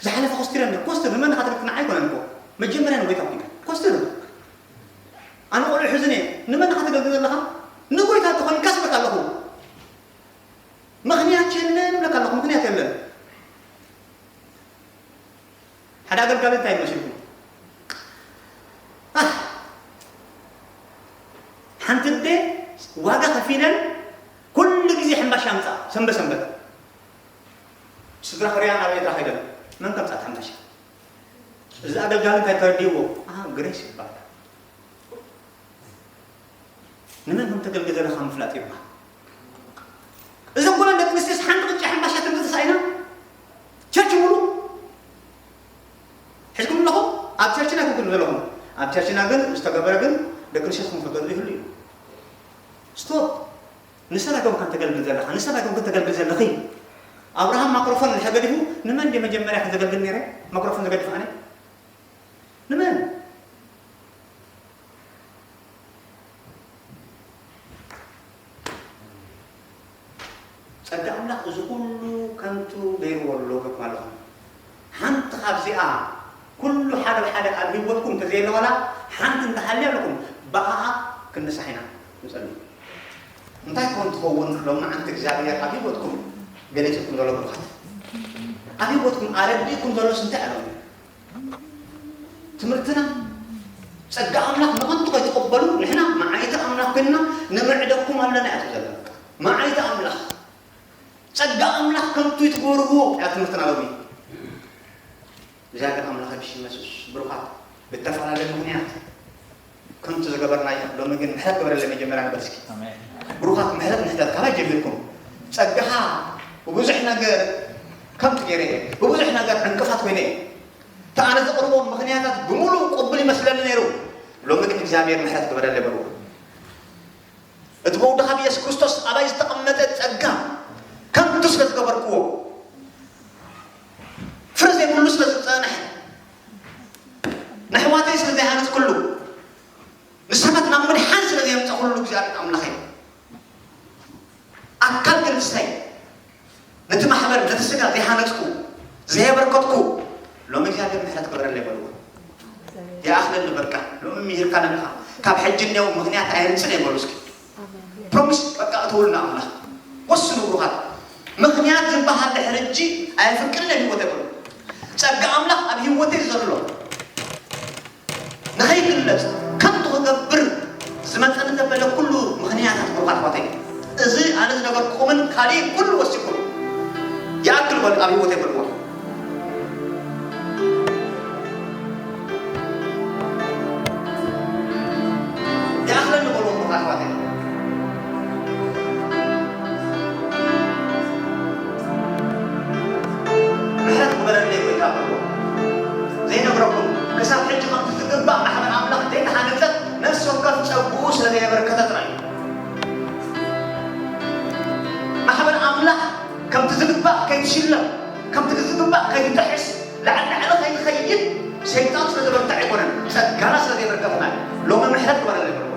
ዝሓለፈ ኮስትረ እንደ ኮስትር ንመን ኢኻ ተገልግል? ንዓይ ኣይኮነን እኮ። መጀመርያ ንጎይታ እኮ። ኮስትር። ኣነ ቆልዑ ሕዝን እየ። ንመን ኢኻ ተገልግል ዘለኻ? ንጎይታ እንተኾይንካ ስበካ ኣለኹ። ምኽንያት የለን እብለካ ኣለኹ፣ ምኽንያት የለን። ሓደ ኣገልጋሊ እንታይ ይመስልኩም? ኣህ፣ ሓንቲ ኣደ ዋጋ ከፊለን ኩሉ ግዜ ሕምባሻ ኣምጻ፣ ሰንበት ሰንበት። ስድራ ክሪያ ናብ ኤርትራ ከይደን፣ መን ከምጻት ሕምባሻ? እዚ ኣገልጋሊ እንታይ ተረዲእዎ? ኣሃ፣ ግሬስ ይባላል። ንመን ከም ተገልግል ዘለኻ ምፍላጥ ይብሃል። እዞም ኩለን ደቂ ኣንስትዮስ ሓንቲ ቅጫ ሕምባሻ ተምጽእ ተሳኢና? ቸርች ሙሉ ሒዝኩም ኣለኹም? ኣብ ቸርችና ኣይኮንኩም ዘለኹም። ኣብ ቸርችና ግን ዝተገበረ ግን ደቂ ኣንስትዮ ትፈልጦ ይህሉ እዩ። ስቶፕ። ንሰብ ኣይኮንካን ተገልግል ዘለኻ፣ ንሰብ ኣይኮንክን ተገልግል ዘለኺ። ኣብርሃም ማክሮፎን እንድሕር ገዲፉ፣ ንመን ድየ መጀመርያ ከዘገልግል ነይረ? ማክሮፎን ዘገድፍ ኣነ? ንመን? ጸጋ ኣምላኽ እዚ ኩሉ ከንቱ ገይርዎ ኣሎ ማለት እዩ። ሓንቲ ካብዚኣ ኩሉ ሓደ ብሓደ ኣብ ህይወትኩም እንተዘየለዋላ ሓንቲ እንተሃልያ ኣለኩም፣ ብኣኣ ክንሳሕ ኢና ንጸሊ። እንታይ ኮን ትኸውን ሎማዓንቲ እግዚኣብሔር ኣብ ህይወትኩም ገሊጹኩም ዘሎ ብሩኻት? ኣብ ህይወትኩም ኣረዲእኩም ዘሎስ እንታይ ኣሎ? ትምህርትና ጸጋ ኣምላኽ ንኸንቱ ከይትቕበሉ ንሕና መዓይቲ ኣምላኽ ኮይንና ንምዕደኩም ኣለና እያ ትብል ዘላ። መዓይቲ ኣምላኽ ጸጋ ኣምላኽ ከንቱ ይትገብርዎ እያ ትምህርትና ሎሚ። እግዚኣብሔር ኣምላኽ ይብሽ ይመስስ። ብሩኻት፣ ብተፈላለየ ምኽንያት ከንቱ ዝገበርናዮ ሎሚ ግን ምሕረት ግበረለይ መጀመርያ ንበል እስኪ። ኣሜን። ብሩኻት፣ ምሕረት ንሕተት ካባይ ጀሚርኩም። ጸጋኻ ብብዙሕ ነገር ከንቱ ገይረ እየ፣ ብብዙሕ ነገር ዕንቅፋት ኮይነ እየ። እቲ ኣነ ዘቕርቦም ምኽንያታት ብምሉእ ቅቡል ይመስለኒ ነይሩ። ሎሚ ግን እግዚኣብሔር ምሕረት ግበረለይ በልዎ። እቲ ብወድኻ ብየሱስ ክርስቶስ ኣባይ ዝተቐመጠ ጸጋ ከንቱ ስለ ዝገበርክዎ፣ ፍረ ዘይብሉ ስለ ዝጸንሐ፣ ንኣሕዋተይ ስለ ዘይሃነጽኩሉ፣ ንሰባት ናብ ምድሓን ስለ ዘየምጻኹሉ እግዚኣብሔር ኣምላኸይ፣ ኣካል ግን ንስታይ ነቲ ስጋ ዘይሃነጽኩ፣ ዘየበርከትኩ፣ ሎሚ እግዚኣብሔር ምሕረት ግበረለይ በልዎ። ይኣኽለኒ በቃ፣ ሎሚ ምሂርካኒ ኣለኻ፣ ካብ ሕጂ እኒኦ ምኽንያት ኣየምጽእን እየ በሉ እስኪ። ፕሮሚስ በቃ እተውልና ኣምላኽ። ወስኑ ብሩኻት። ምኽንያት ዝበሃል ድሕሪ ሕጂ ኣየፍቅድን እየ ህይወተይ በሉ። ጸጋ ኣምላኽ ኣብ ህይወተይ ዘሎ ንኸይግለጽ፣ ከንቱ ክገብር ዝመጸኒ ዘበለ ኩሉ ምኽንያታት ብሩኻት ኣሕዋተይ፣ እዚ ኣነ ዝነበርኩምን ካሊእ ኩሉ ወሲኹም ይኣክል በል ኣብ ህይወተይ በልዎ። ይኣኽለኒ በልዎ ብሩኻት ኣሕዋተይ። ምሕረት ግበረለይ ጎይታ በልዎ። ዘይነግረኩም፣ ክሳብ ሕጂ ከምቲ ዝግባእ ማሕበር ኣምላኽ ዘይተሃነጸት፣ ነፍሲ ወከፍ ጸግኡ ስለ ዘየበርከተ ጥራይ እዩ። ማሕበር ኣምላኽ ከምቲ ዝግባእ ከይትሽለም፣ ከምቲ ዝግባእ ከይትጥሕስ፣ ላዕሊ ላዕሊ ከይትኸይድ ሰይጣን ስለ ዘበርትዕ ኣይኮነን፣ ጸጋና ስለ ዘየበርከትና እዩ። ሎሚ ምሕረት ግበረለይ በልዎ።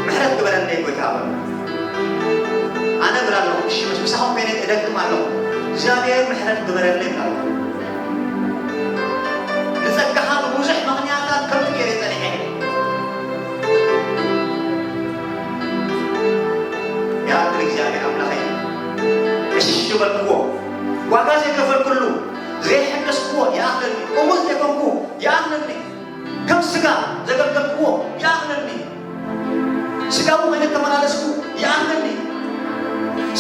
ምሕረት ግበረለይ ጎይታ በሉ። ኣነ እብል ኣለኹ፣ እሺ፣ ምስ ምሳኹም ኮይነ እደግም ኣለኹ። እግዚኣብሔር ምሕረት ግበረለይ እብል ኣለኹ። ንጸጋኻ ብብዙሕ ምኽንያታት ከምቲ ገይረ ጸኒሐ። ይኣክል እግዚኣብሔር ኣምላኸይ፣ እሺ በልክዎ። ዋጋ ዘይከፈልኩሉ፣ ዘይሐገዝክዎ ይኣኽለኒ። እሙን ዘይኮንኩ ይኣኽለኒ። ከም ስጋ ዘገልገልክዎ ይኣኽለኒ። ስጋዊ ኮይነ ተመላለስኩ ይኣኽለኒ።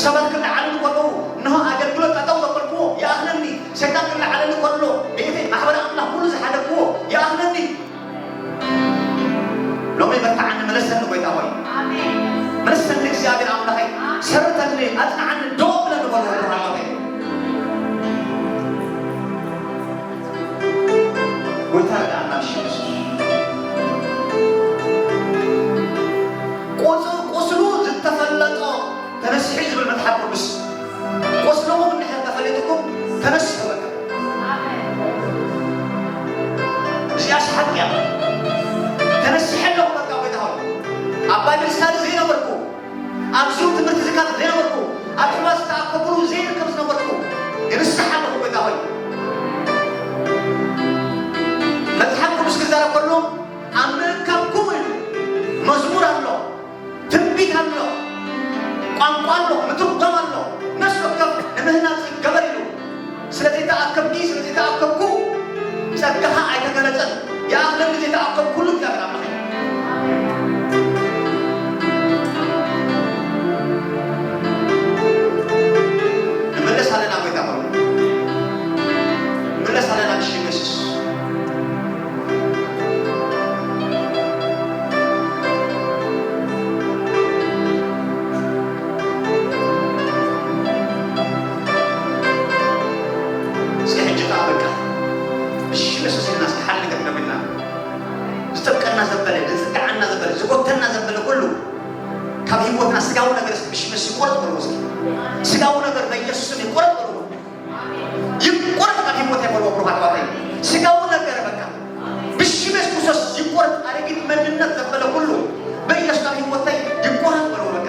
ሰባት ክለዓሉ ከለዉ፣ እንሆ ኣገልግሎት ጠጠው ዘበልክዎ ይኣኽለኒ። ሰይጣን ክለዓለኒ ከሎ፣ ቤተይ፣ ማሕበረ ኣምላኽ ኩሉ ዝሓደግክዎ ይኣኽለኒ። ሎሚ በርትዓኒ፣ መለሰኒ ጎይታ ሆይ። ኣሜን። መለሰኒ እግዚኣብሔር ኣምላኸይ። ኣሜን። ሰርተኒ፣ ኣጽንዓኒ፣ ደው ኣብለኒ በልዎ ኣምላኸይ። ጎይታ ርድኣና እሺ። ቁጽ-፣ ቁስሉ ዝተፈለጦ ተነስሒ ዝብል መጽሓፍ ቅዱስ። ቁስልኹም እንድሕር ተፈሊጥኩም ተነስሑ በቃ። እዚኣስ ሓቂ እያ። ተነስሐ ኣለኹ በቃ ጎይታ ሆይ። ኣብ ባይብል ስታዲ ዘይነበርኩ፣ ኣብ ዙም ትምህርቲ ዝካት ዘይነበርኩ፣ ኣብ ሕዋ ዝተኣከብሉ ዘይርከብ ዝነበርኩ፣ ይንስሕ ኣለኹ ጎይታ ሆይ። መጽሓፍ ቅዱስ ክዛረብ ከሎ ኣብ ምእካብኩም ኢሉ መዝሙር ኣሎ። ትንቢት ኣሎ፣ ቋንቋ ኣሎ፣ ምትርጓም ኣሎ። ነፍሲ ወከፍ ንምህናጽ ይገበር ኢሉ። ስለ ዘይተኣከብኪ፣ ስለ ዘይተኣከብኩ ጸጋኻ ኣይተገለጸን። ይኣኽለኒ ዘይተኣከብኩሉ እግዚኣብሔር ኣምላኸይ። ንመለስ ኣለና ጎይታ ሆይ። ንመለስ ኣለና ብሽም የሱስ። እስኪ ሕጂ ከኣ በቃ ብሽም የሱስ ኢልና እስኪ ሓደ ነገር ንብል ኢና። ዝጠብቀና ዘበለ፣ ዝጽግዓና ዘበለ፣ ዝጎተና ዘበለ ኩሉ ካብ ህይወትና ስጋዊ ነገር እስኪ ብሽም የሱስ ይቆረጥ በልዎ እስኪ። ስጋዊ ነገር በኢየሱስ ስም ይቆረጥ በልዎ። ይቆረጥ ካብ ህይወት የበልዎ ብሩኻት ኣሕዋተይ። ስጋዊ ነገር በቃ ብሽም የሱስ ክርስቶስ ይቆረጥ። ኣረጊት መንነት ዘበለ ኩሉ በኢየሱስ ካብ ህይወተይ ይቆረጥ በልዎ በቃ።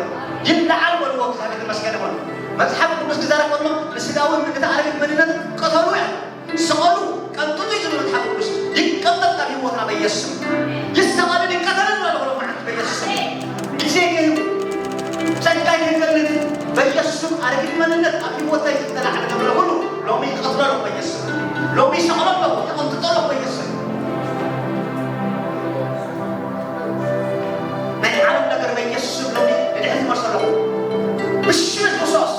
ይለዓል በልዎ። እግዚኣብሔር የተመስገነ ይሁን። መጽሓፍ ቅዱስ ክዛረብ ከሎ ንስጋዊ ነቲ ኣረጊት መንነት ቅተሉ እያ። ስቐሉ፣ ቀንጥጡ እዩ ዝብል መጽሓፍ ቅዱስ። ይቀንጠጥ ካብ ህይወትና በኢየሱስ ስም። ይሰቐልን ይቀተልን በልዎ ሎማዓንቲ በኢየሱስ ስም። ግዜ ገይሩ ጸጋይ ከይፈልጥ በኢየሱስ ስም ኣረጊት መንነት ኣብ ህይወተይ ዝተላዕለ ነገር ኩሉ ሎሚ ይቐትሎ ኣለኹ በኢየሱስ ስም። ሎሚ ይሰቕሎ ኣለኹ፣ ይቕንጥጦ ኣለኹ በኢየሱስ ስም። ናይ ዓለም ነገር በኢየሱስ ስም ሎሚ ንድሕሪት ይመልሶ ኣለኹ። ብሽም የሱስ ክርስቶስ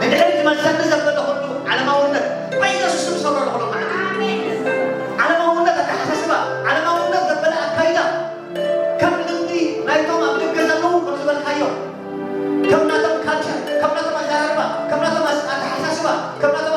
ንድሕሪት ዝመልሰኒ ዘበለ ኩሉ ዓለማውነት በኢየሱስ ስም ሰብሮ ኣለኹ ሎማዓንቲ። ዓለማውነት ኣተሓሳስባ፣ ዓለማውነት ዘበለ ኣካይዳ፣ ከም ልምዲ ናይቶም ኣብ ደገ ዘለዉ ከም ዝበልካዮ፣ ከም ናቶም ካልቸር፣ ከም ናቶም ኣዘራርባ፣ ከም ናቶም ኣስ-፣ ኣተሓሳስባ፣ ከም ናቶም